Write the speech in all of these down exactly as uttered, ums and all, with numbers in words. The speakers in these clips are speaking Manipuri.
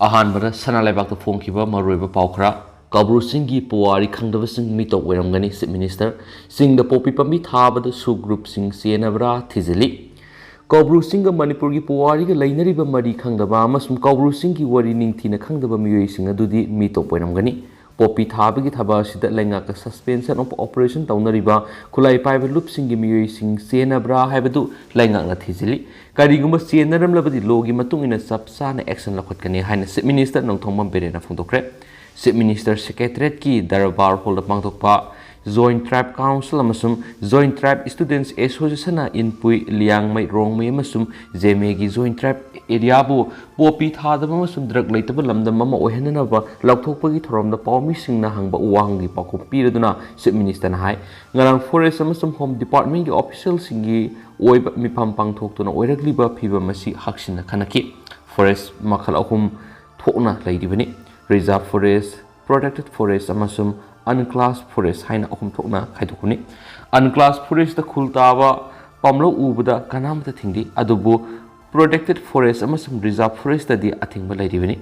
ꯑꯍꯥꯟꯕꯗ ꯁꯅꯥ ꯂꯩꯕꯥꯛꯇ ꯐꯣꯡꯈꯤꯕ ꯃꯔꯨꯑꯣꯏꯕ ꯄꯥꯎ ꯈꯔ꯫ ꯀꯧꯕ꯭ꯔꯨ ꯆꯤꯡꯒꯤ ꯄꯨꯋꯥꯔꯤ ꯈꯪꯗꯕꯁꯤꯡ ꯃꯤꯇꯣꯞ ꯑꯣꯏꯔꯝꯒꯅꯤ꯫ Chief minister. ꯆꯤꯡꯗ ꯄꯣꯄꯤ ꯄꯥꯝꯕꯤ ꯊꯥꯕꯗ ꯁꯨ ꯒ꯭ꯔꯨꯞꯁꯤꯡ ꯆꯦꯟꯅꯕ꯭ꯔꯥ ꯊꯤꯖꯤꯜꯂꯤ꯫ ꯀꯧꯕ꯭ꯔꯨ ꯆꯤꯡꯒ ꯃꯅꯤꯄꯨꯔꯒꯤ ꯄꯨꯋꯥꯔꯤꯒ ꯂꯩꯅꯔꯤꯕ ꯃꯔꯤ ꯈꯪꯗꯕ ꯑꯃꯁꯨꯡ ꯀꯧꯕ꯭ꯔꯨ ꯆꯤꯡꯒꯤ ꯋꯥꯔꯤ ꯅꯤꯡꯊꯤꯅ ꯈꯪꯗꯕ ꯃꯤꯑꯣꯏꯁꯤꯡ ꯑꯗꯨꯗꯤ ꯃꯤꯇꯣꯞ ꯑꯣꯏꯔꯝꯒꯅꯤ꯫ ꯄꯣꯄꯤ ꯊꯥꯕꯒꯤ ꯊꯕꯛ ꯑꯁꯤꯗ ꯂꯩꯉꯥꯛꯀ suspension of operation ꯇꯧꯅꯔꯤꯕ ꯈꯨꯠꯂꯥꯏ ꯄꯥꯏꯕ ꯂꯨꯞꯁꯤꯡꯒꯤ ꯃꯤꯑꯣꯏꯁꯤꯡ ꯆꯦꯟꯅꯕ꯭ꯔꯥ ꯍꯥꯏꯕꯗꯨ ꯂꯩꯉꯥꯛꯅ ꯊꯤꯖꯤꯜꯂꯤ꯫ ꯀꯔꯤꯒꯨꯝꯕ ꯆꯦꯟꯅꯔꯝꯂꯕꯗꯤ ꯂꯣꯒꯤ ꯃꯇꯨꯡ ꯏꯟꯅ ꯆꯞ ꯆꯥꯅ ꯑꯦꯛꯁꯟ ꯂꯧꯈꯠꯀꯅꯤ ꯍꯥꯏꯅ ꯆꯤꯐ ꯃꯤꯅꯤꯁꯇꯔ ꯅꯣꯡꯊꯣꯝꯕꯝ ꯕꯤꯔꯦꯟꯅ ꯐꯣꯡꯗꯣꯛꯈ꯭ꯔꯦ꯫ ꯆꯤꯐ ꯃꯤꯅꯤꯁꯇꯔ ꯁꯦꯀ꯭ꯔꯦꯇꯔꯤꯌꯦꯠꯀꯤ ꯗꯔꯕꯥꯔ ꯍꯣꯜꯗ ꯄꯥꯡꯊꯣꯛꯄ Joint Tribe Council ꯑꯃꯁꯨꯡ Joint Tribe Students Associationꯅ Inpui, Liangmai, Rongmei ꯑꯃꯁꯨꯡ ꯖꯦꯃꯦꯒꯤ Joint Tribe Areaꯕꯨ ꯄꯣꯄꯤ ꯊꯥꯗꯕ ꯑꯃꯁꯨꯡ ꯗ꯭ꯔꯒ ꯂꯩꯇꯕ ꯂꯝꯗꯝ ꯑꯃ ꯑꯣꯏꯍꯟꯅꯅꯕ ꯂꯥꯎꯊꯣꯛꯄꯒꯤ ꯊꯧꯔꯝꯗ ꯄꯥꯎꯃꯤꯁꯤꯡꯅ ꯍꯪꯕ ꯋꯥꯍꯪꯒꯤ ꯄꯥꯎꯈꯨꯝ ꯄꯤꯔꯗꯨꯅ ꯆꯤꯐ ꯃꯤꯅꯤꯁꯇꯔꯅ ꯍꯥꯏ, ꯉꯔꯥꯡ ꯐꯣꯔꯦꯁ ꯑꯃꯁꯨꯡ ꯍꯣꯝ ꯗꯤꯄꯥꯔꯠꯃꯦꯟꯒꯤ ꯑꯣꯐꯤꯁꯤꯌꯦꯜꯁꯤꯡꯒꯤ ꯑꯣꯏꯕ ꯃꯤꯐꯝ ꯄꯥꯡꯊꯣꯛꯇꯨꯅ ꯑꯣꯏꯔꯛꯂꯤꯕ ꯐꯤꯕꯝ ꯑꯁꯤ ꯍꯛꯆꯤꯟꯅ ꯈꯟꯅꯈꯤ꯫ ꯐꯣꯔꯦꯁ ꯃꯈꯜ ꯑꯍꯨꯝ ꯊꯣꯛꯅ ꯂꯩꯔꯤꯕꯅꯤ꯫ Reserve Forest, Protected Forest ꯑꯃꯁꯨꯡ Unclassed Forest ꯍꯥꯏꯅ ꯑꯍꯨꯝ ꯊꯣꯛꯅ ꯈꯥꯏꯗꯣꯛꯄꯅꯤ꯫ Unclassed Forestꯇ ꯈꯨꯜ ꯇꯥꯕ ꯄꯥꯝꯂꯧ ꯎꯕꯗ ꯀꯅꯥꯃꯠꯇ ꯊꯤꯡꯗꯦ, ꯑꯗꯨꯕꯨ Protected Forest ꯑꯃꯁꯨꯡ Reserve Forestꯇꯗꯤ ꯑꯊꯤꯡꯕ ꯂꯩꯔꯤꯕꯅꯤ꯫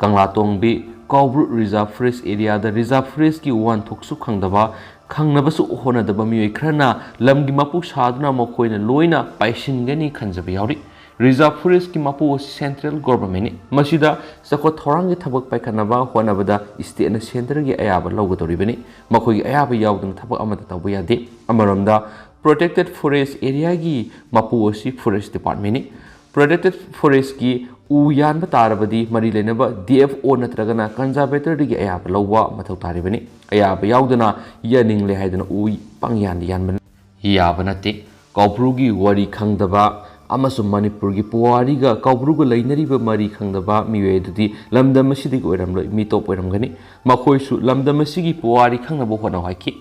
ꯀꯪꯂꯥꯇꯣꯡꯕꯤ ꯀꯧꯕ꯭ꯔꯨ Reserve Forest Areaꯗ Reserve Forestꯀꯤ ꯋꯥꯍꯟꯊꯣꯛꯁꯨ ꯈꯪꯗꯕ, ꯈꯪꯅꯕꯁꯨ ꯍꯣꯠꯅꯗꯕ ꯃꯤꯑꯣꯏ ꯈꯔꯅ ꯂꯝꯒꯤ ꯃꯄꯨ ꯁꯥꯗꯨꯅ ꯃꯈꯣꯏꯅ ꯂꯣꯏꯅ ꯄꯥꯏꯁꯤꯟꯒꯅꯤ ꯈꯟꯖꯕ ꯌꯥꯎꯔꯤ꯫ Reserve Forestꯀꯤ ꯃꯄꯨ ꯑꯁꯤ central governmentꯅꯤ꯫ ꯃꯁꯤꯗ ꯆꯥꯎꯈꯠ ꯊꯧꯔꯥꯡꯒꯤ ꯊꯕꯛ ꯄꯥꯏꯈꯠꯅꯕ ꯍꯣꯠꯅꯕꯗ stateꯅ centreꯒꯤ ꯑꯌꯥꯕ ꯂꯧꯒꯗꯧꯔꯤꯕꯅꯤ꯫ ꯃꯈꯣꯏꯒꯤ ꯑꯌꯥꯕ ꯌꯥꯎꯗꯅ ꯊꯕꯛ ꯑꯃꯠꯇ ꯇꯧꯕ ꯌꯥꯗꯦ꯫ ꯑꯃꯔꯣꯝꯗ, Protected Forest Areaꯒꯤ ꯃꯄꯨ ꯑꯁꯤ Forest Departmentꯅꯤ꯫ Protected Forestꯀꯤ ꯎ ꯌꯥꯟꯕ ꯇꯥꯔꯕꯗꯤ ꯃꯔꯤ ꯂꯩꯅꯕ D F O ꯅꯠꯇ꯭ꯔꯒꯅ conservatorꯗꯒꯤ ꯑꯌꯥꯕ ꯂꯧꯕ ꯃꯊꯧ ꯇꯥꯔꯤꯕꯅꯤ꯫ ꯑꯌꯥꯕ ꯌꯥꯎꯗꯅ ꯌꯥꯅꯤꯡꯂꯦ ꯍꯥꯏꯗꯨꯅ ꯎ ꯄꯪꯌꯥꯟꯗ ꯌꯥꯟꯕ ꯌꯥꯕ ꯅꯠꯇꯦ꯫ ꯀꯧꯕ꯭ꯔꯨꯒꯤ ꯋꯥꯔꯤ ꯈꯪꯗꯕ ꯑꯃꯁꯨꯡ ꯃꯅꯤꯄꯨꯔꯒꯤ ꯄꯨꯋꯥꯔꯤꯒ ꯀꯧꯕ꯭ꯔꯨꯒ ꯂꯩꯅꯔꯤꯕ ꯃꯔꯤ ꯈꯪꯗꯕ ꯃꯤꯑꯣꯏ ꯑꯗꯨꯗꯤ ꯂꯝꯗꯝ ꯑꯁꯤꯗꯒꯤ ꯑꯣꯏꯔꯝꯂꯣꯏ, ꯃꯤꯇꯣꯞ ꯑꯣꯏꯔꯝꯒꯅꯤ꯫ ꯃꯈꯣꯏꯁꯨ ꯂꯝꯗꯝ ꯑꯁꯤꯒꯤ ꯄꯨꯋꯥꯔꯤ ꯈꯪꯅꯕ ꯍꯣꯠꯅꯧ ꯍꯥꯏꯈꯤ꯫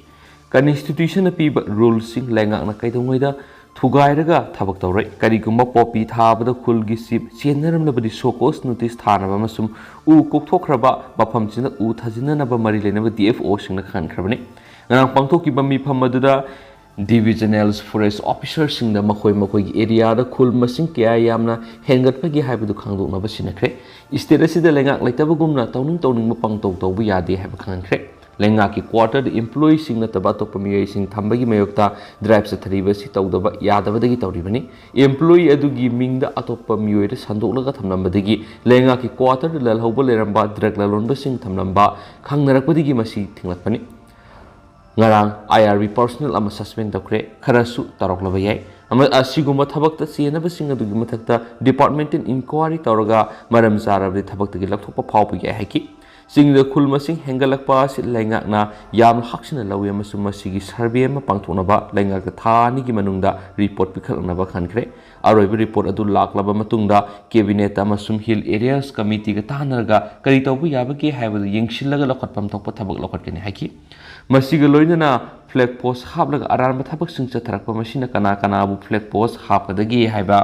Constitutionꯅ ꯄꯤꯕ ruleꯁꯤꯡ ꯂꯩꯉꯥꯛꯅ ꯀꯩꯗꯧꯉꯩꯗ ꯊꯨꯒꯥꯏꯔꯒ ꯊꯕꯛ ꯇꯧꯔꯣꯏ꯫ ꯀꯔꯤꯒꯨꯝꯕ ꯄꯣꯄꯤ ꯊꯥꯕꯗ ꯈꯨꯜꯒꯤ ꯆꯤꯐ ꯆꯦꯟꯅꯔꯝꯂꯕꯗꯤ show cause notice ꯊꯥꯅꯕ ꯑꯃꯁꯨꯡ ꯎ ꯀꯣꯛꯊꯣꯛꯈ꯭ꯔꯕ ꯃꯐꯝꯁꯤꯡꯗ ꯎ ꯊꯥꯖꯤꯟꯅꯅꯕ ꯃꯔꯤ ꯂꯩꯅꯕ D F Oꯁꯤꯡꯅ ꯈꯪꯍꯟꯈ꯭ꯔꯕꯅꯤ꯫ ꯉꯔꯥꯡ ꯄꯥꯡꯊꯣꯛꯈꯤꯕ ꯃꯤꯐꯝ ꯑꯗꯨꯗ Divisional Forest Officerꯁꯤꯡꯗ ꯃꯈꯣꯏ ꯃꯈꯣꯏꯒꯤ ꯑꯦꯔꯤꯌꯥꯗ ꯈꯨꯜ ꯃꯁꯤꯡ ꯀꯌꯥ ꯌꯥꯝꯅ ꯍꯦꯟꯒꯠꯄꯒꯦ ꯍꯥꯏꯕꯗꯨ ꯈꯪꯗꯣꯛꯅꯕ ꯁꯤꯟꯅꯈ꯭ꯔꯦ꯫ ꯏꯁꯇꯦꯠ ꯑꯁꯤꯗ ꯂꯩꯉꯥꯛ ꯂꯩꯇꯕꯒꯨꯝꯅ ꯇꯧꯅꯤꯡ ꯇꯧꯅꯤꯡꯕ ꯄꯪꯇꯧ ꯇꯧꯕ ꯌꯥꯗꯦ ꯍꯥꯏꯕ ꯈꯪꯍꯟꯈ꯭ꯔꯦ꯫ ꯂꯩꯉꯥꯛꯀꯤ ꯀ꯭ꯋꯥꯇꯔꯗ ꯏꯝꯄ꯭ꯂꯣꯌꯤꯁꯤꯡ ꯅꯠꯇꯕ ꯑꯇꯣꯞꯄ ꯃꯤꯑꯣꯏꯁꯤꯡ ꯊꯝꯕꯒꯤ ꯃꯥꯌꯣꯛꯇ ꯗ꯭ꯔꯥꯏꯚ ꯆꯠꯊꯔꯤꯕ ꯑꯁꯤ ꯇꯧꯗꯕ ꯌꯥꯗꯕꯗꯒꯤ ꯇꯧꯔꯤꯕꯅꯤ꯫ ꯏꯝꯄ꯭ꯂꯣꯌꯤ ꯑꯗꯨꯒꯤ ꯃꯤꯡꯗ ꯑꯇꯣꯞꯄ ꯃꯤꯑꯣꯏꯗ ꯁꯟꯗꯣꯛꯂꯒ ꯊꯝꯂꯝꯕꯗꯒꯤ ꯂꯩꯉꯥꯛꯀꯤ ꯀ꯭ꯋꯥꯇꯔꯗ ꯂꯜꯍꯧꯕ ꯂꯩꯔꯝꯕ ꯗ꯭ꯔꯒ ꯂꯂꯣꯟꯕꯁꯤꯡ ꯊꯝꯂꯝꯕ ꯈꯪꯅꯔꯛꯄꯗꯒꯤ ꯃꯁꯤ ꯊꯤꯡꯂꯛꯄꯅꯤ꯫ ꯉꯔꯥꯡ IRB personnel ꯑꯃ suspend ꯇꯧꯈ꯭ꯔꯦ꯫ ꯈꯔꯁꯨ ꯇꯧꯔꯛꯂꯕ ꯌꯥꯏ꯫ ꯑꯃ-, ꯑꯁꯤꯒꯨꯝꯕ ꯊꯕꯛꯇ ꯆꯦꯟꯅꯕꯁꯤꯡ ꯑꯗꯨꯒꯤ ꯃꯊꯛꯇ departmental inquiry ꯇꯧꯔꯒ ꯃꯔꯝ ꯆꯥꯔꯕꯗꯤ ꯊꯕꯛꯇꯒꯤ ꯂꯧꯊꯣꯛꯄ ꯐꯥꯎꯕ ꯌꯥꯏ ꯍꯥꯏꯈꯤ꯫ ꯆꯤꯡꯗ ꯈꯨꯜ ꯃꯁꯤꯡ ꯍꯦꯟꯒꯠꯂꯛꯄ ꯑꯁꯤ ꯂꯩꯉꯥꯛꯅ ꯌꯥꯝꯅ ꯍꯛꯆꯤꯟꯅ ꯂꯧꯏ ꯑꯃꯁꯨꯡ ꯃꯁꯤꯒꯤ survey ꯑꯃ ꯄꯥꯡꯊꯣꯛꯅꯕ ꯂꯩꯉꯥꯛꯇ ꯊꯥ ꯑꯅꯤꯒꯤ ꯃꯅꯨꯡꯗ report ꯄꯤꯈꯠꯂꯛꯅꯕ ꯈꯟꯈ꯭ꯔꯦ꯫ ꯑꯔꯣꯏꯕ report ꯑꯗꯨ ꯂꯥꯛꯂꯕ ꯃꯇꯨꯡꯗ cabinet ꯑꯃꯁꯨꯡ Hill Areas Committeeꯒ ꯇꯥꯟꯅꯔꯒ ꯀꯔꯤ ꯇꯧꯕ ꯌꯥꯕꯒꯦ ꯍꯥꯏꯕꯗꯨ ꯌꯦꯡꯁꯤꯜꯂꯒ ꯂꯧꯈꯠꯐꯝ ꯊꯣꯛꯄ ꯊꯕꯛ ꯂꯧꯈꯠꯀꯅꯤ ꯍꯥꯏꯈꯤ꯫ ꯃꯁꯤꯒ ꯂꯣꯏꯅꯅ flag post ꯍꯥꯞꯂꯒ ꯑꯔꯥꯟꯕ ꯊꯕꯛꯁꯤꯡ ꯆꯠꯊꯔꯛꯄ ꯃꯁꯤꯅ ꯀꯅꯥ ꯀꯅꯥꯕꯨ flag post ꯍꯥꯞꯀꯗꯒꯦ ꯍꯥꯏꯕ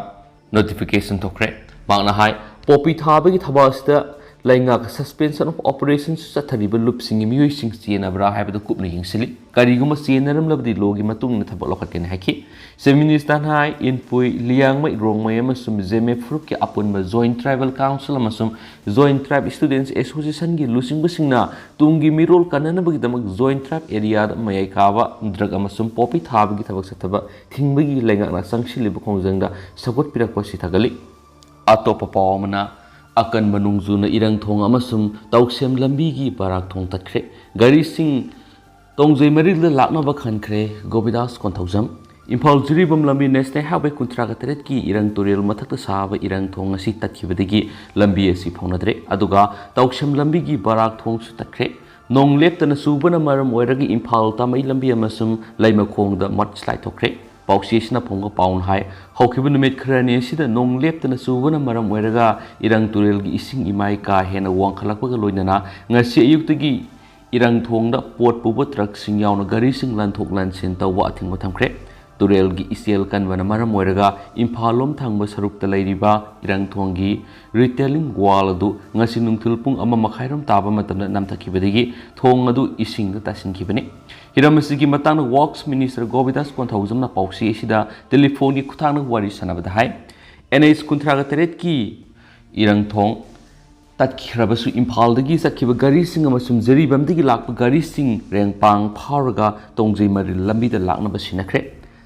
notification ꯊꯣꯛꯈ꯭ꯔꯦ꯫ ꯃꯍꯥꯛꯅ ꯍꯥꯏ, ꯄꯣꯄꯤ ꯊꯥꯕꯒꯤ ꯊꯕꯛ ꯑꯁꯤꯗ ꯂꯩꯉꯥꯛ suspension of operations ꯆꯠꯊꯔꯤꯕ ꯂꯨꯞꯁꯤꯡꯒꯤ ꯃꯤꯑꯣꯏꯁꯤꯡ ꯆꯦꯟꯅꯕ꯭ꯔꯥ ꯍꯥꯏꯕꯗꯨ ꯀꯨꯞꯅ ꯌꯦꯡꯁꯤꯜꯂꯤ꯫ ꯀꯔꯤꯒꯨꯝꯕ ꯆꯦꯟꯅꯔꯝꯂꯕꯗꯤ lawꯒꯤ ꯃꯇꯨꯡ ꯏꯟꯅ ꯊꯕꯛ ꯂꯧꯈꯠꯀꯅꯤ ꯍꯥꯏꯈꯤ꯫ Chief Ministerꯅ ꯍꯥꯏ, ꯏꯟꯄꯨꯏ, ꯂꯤꯌꯥꯡꯃꯩ, ꯔꯣꯡꯃꯩ ꯑꯃꯁꯨꯡ ꯖꯦꯃꯦ ꯐꯨꯔꯨꯞꯀꯤ ꯑꯄꯨꯟꯕ Joint Tribal Council ꯑꯃꯁꯨꯡ Joint Tribe Students Associationꯒꯤ ꯂꯨꯆꯤꯡꯕꯁꯤꯡꯅ ꯇꯨꯡꯒꯤ ꯃꯤꯔꯣꯜ ꯀꯟꯅꯅꯕꯒꯤꯗꯃꯛ Joint Tribe areaꯗ ꯃꯌꯥꯏ ꯀꯥꯕ drug ꯑꯃꯁꯨꯡ ꯄꯣꯄꯤ ꯊꯥꯕꯒꯤ ꯊꯕꯛ ꯆꯠꯊꯕ ꯊꯤꯡꯕꯒꯤ ꯂꯩꯉꯥꯛꯅ ꯆꯪꯁꯤꯜꯂꯤꯕ ꯈꯣꯡꯖꯪꯗ ꯁꯧꯒꯠꯄꯤꯔꯛꯄ ꯑꯁꯤ ꯊꯥꯒꯠꯂꯤ꯫ ꯑꯇꯣꯞꯄ ꯄꯥꯎ ꯑꯃꯅ, ꯑꯀꯟꯕ ꯅꯣꯡꯖꯨꯅ ꯏꯔꯪꯊꯣꯡ ꯑꯃꯁꯨꯡ ꯇꯧꯁꯦꯝ ꯂꯝꯕꯤꯒꯤ ꯕꯔꯥꯛ ꯊꯣꯡ ꯇꯠꯈ꯭ꯔꯦ꯫ ꯒꯥꯔꯤꯁꯤꯡ ꯇꯣꯡꯖꯩ ꯃꯔꯤꯜꯗ ꯂꯥꯛꯅꯕ ꯈꯟꯈ꯭ꯔꯦ꯫ ꯒꯣꯕꯤꯗꯥꯁ ꯀꯣꯟꯊꯧꯖꯝ꯫ ꯏꯝꯐꯥꯜ ꯖꯤꯔꯤꯕꯥꯝ ꯂꯝꯕꯤ National Highway ꯀꯨꯟꯊ꯭ꯔꯥꯒ ꯇꯔꯦꯠꯀꯤ ꯏꯔꯪ ꯇꯨꯔꯦꯜ ꯃꯊꯛꯇ ꯁꯥꯕ ꯏꯔꯪ ꯊꯣꯡ ꯑꯁꯤ ꯇꯠꯈꯤꯕꯗꯒꯤ ꯂꯝꯕꯤ ꯑꯁꯤ ꯐꯥꯎꯅꯗ꯭ꯔꯦ꯫ ꯑꯗꯨꯒ ꯇꯧꯁꯦꯝ ꯂꯝꯕꯤꯒꯤ ꯕꯔꯥꯛ ꯊꯣꯡꯁꯨ ꯇꯠꯈ꯭ꯔꯦ꯫ ꯅꯣꯡ ꯂꯦꯞꯇꯅ ꯆꯨꯕꯅ ꯃꯔꯝ ꯑꯣꯏꯔꯒ ꯏꯝꯐꯥꯜ ꯇꯥꯃꯩ ꯂꯝꯕꯤ ꯑꯃꯁꯨꯡ ꯂꯩꯃꯈꯣꯡꯗ mudslide ꯊꯣꯛꯈ꯭ꯔꯦ꯫ ꯄꯥꯎꯆꯦꯁꯤꯅ ꯐꯣꯡꯕ ꯄꯥꯎꯅ ꯍꯥꯏ, ꯍꯧꯈꯤꯕ ꯅꯨꯃꯤꯠ ꯈꯔꯅꯤ ꯑꯁꯤꯗ ꯅꯣꯡ ꯂꯦꯞꯇꯅ ꯆꯨꯕꯅ ꯃꯔꯝ ꯑꯣꯏꯔꯒ ꯏꯔꯪ ꯇꯨꯔꯦꯜꯒꯤ ꯏꯁꯤꯡ ꯏꯃꯥꯏ ꯀꯥ ꯍꯦꯟꯅ ꯋꯥꯡꯈꯠꯂꯛꯄꯒ ꯂꯣꯏꯅꯅ ꯉꯁꯤ ꯑꯌꯨꯛꯇꯒꯤ ꯏꯔꯪ ꯊꯣꯡꯗ ꯄꯣꯠ ꯄꯨꯕ ꯇ꯭ꯔꯛꯁꯤꯡ ꯌꯥꯎꯅ ꯒꯥꯔꯤꯁꯤꯡ ꯂꯥꯟꯊꯣꯛ ꯂꯥꯟꯁꯤꯟ ꯇꯧꯕ ꯑꯊꯤꯡꯕ ꯊꯝꯈ꯭ꯔꯦ꯫ ꯇꯨꯔꯦꯜꯒꯤ ꯏꯆꯦꯜ ꯀꯟꯕꯅ ꯃꯔꯝ ꯑꯣꯏꯔꯒ ꯏꯝꯐꯥꯜ ꯂꯣꯝ ꯊꯪꯕ ꯁꯔꯨꯛꯇ ꯂꯩꯔꯤꯕ ꯏꯔꯪꯊꯣꯡꯒꯤ retailing wall ꯑꯗꯨ ꯉꯁꯤ ꯅꯨꯡꯊꯤꯜ ꯄꯨꯡ ꯑꯃ ꯃꯈꯥꯏꯔꯣꯝ ꯇꯥꯕ ꯃꯇꯝꯗ ꯅꯝꯊꯈꯤꯕꯗꯒꯤ ꯊꯣꯡ ꯑꯗꯨ ꯏꯁꯤꯡꯗ ꯇꯥꯁꯤꯟꯈꯤꯕꯅꯤ꯫ ꯍꯤꯔꯝ ꯑꯁꯤꯒꯤ ꯃꯇꯥꯡꯗ Works Minister ꯒꯣꯕꯤꯟꯗꯥꯁ ꯀꯣꯟꯊꯧꯖꯝꯅ ꯄꯥꯎꯆꯦ ꯑꯁꯤꯗ ꯇꯦꯂꯤꯐꯣꯟꯒꯤ ꯈꯨꯠꯊꯥꯡꯗ ꯋꯥꯔꯤ ꯁꯥꯟꯅꯕꯗ ꯍꯥꯏ, N H ꯀꯨꯟꯊ꯭ꯔꯥꯒ ꯇꯔꯦꯠꯀꯤ ꯏꯔꯪꯊꯣꯡ ꯇꯠꯈ꯭ꯔꯕꯁꯨ ꯏꯝꯐꯥꯜꯗꯒꯤ ꯆꯠꯈꯤꯕ ꯒꯥꯔꯤꯁꯤꯡ ꯑꯃꯁꯨꯡ ꯖꯤꯔꯤꯕꯥꯝꯗꯒꯤ ꯂꯥꯛꯄ ꯒꯥꯔꯤꯁꯤꯡ ꯔꯦꯡꯄꯥꯡ ꯐꯥꯎꯔꯒ ꯇꯣꯡꯖꯩ ꯃꯔꯤꯜ ꯂꯝꯕꯤꯗ ꯂꯥꯛꯅꯕ ꯁꯤꯟꯅꯈ꯭ꯔꯦ꯫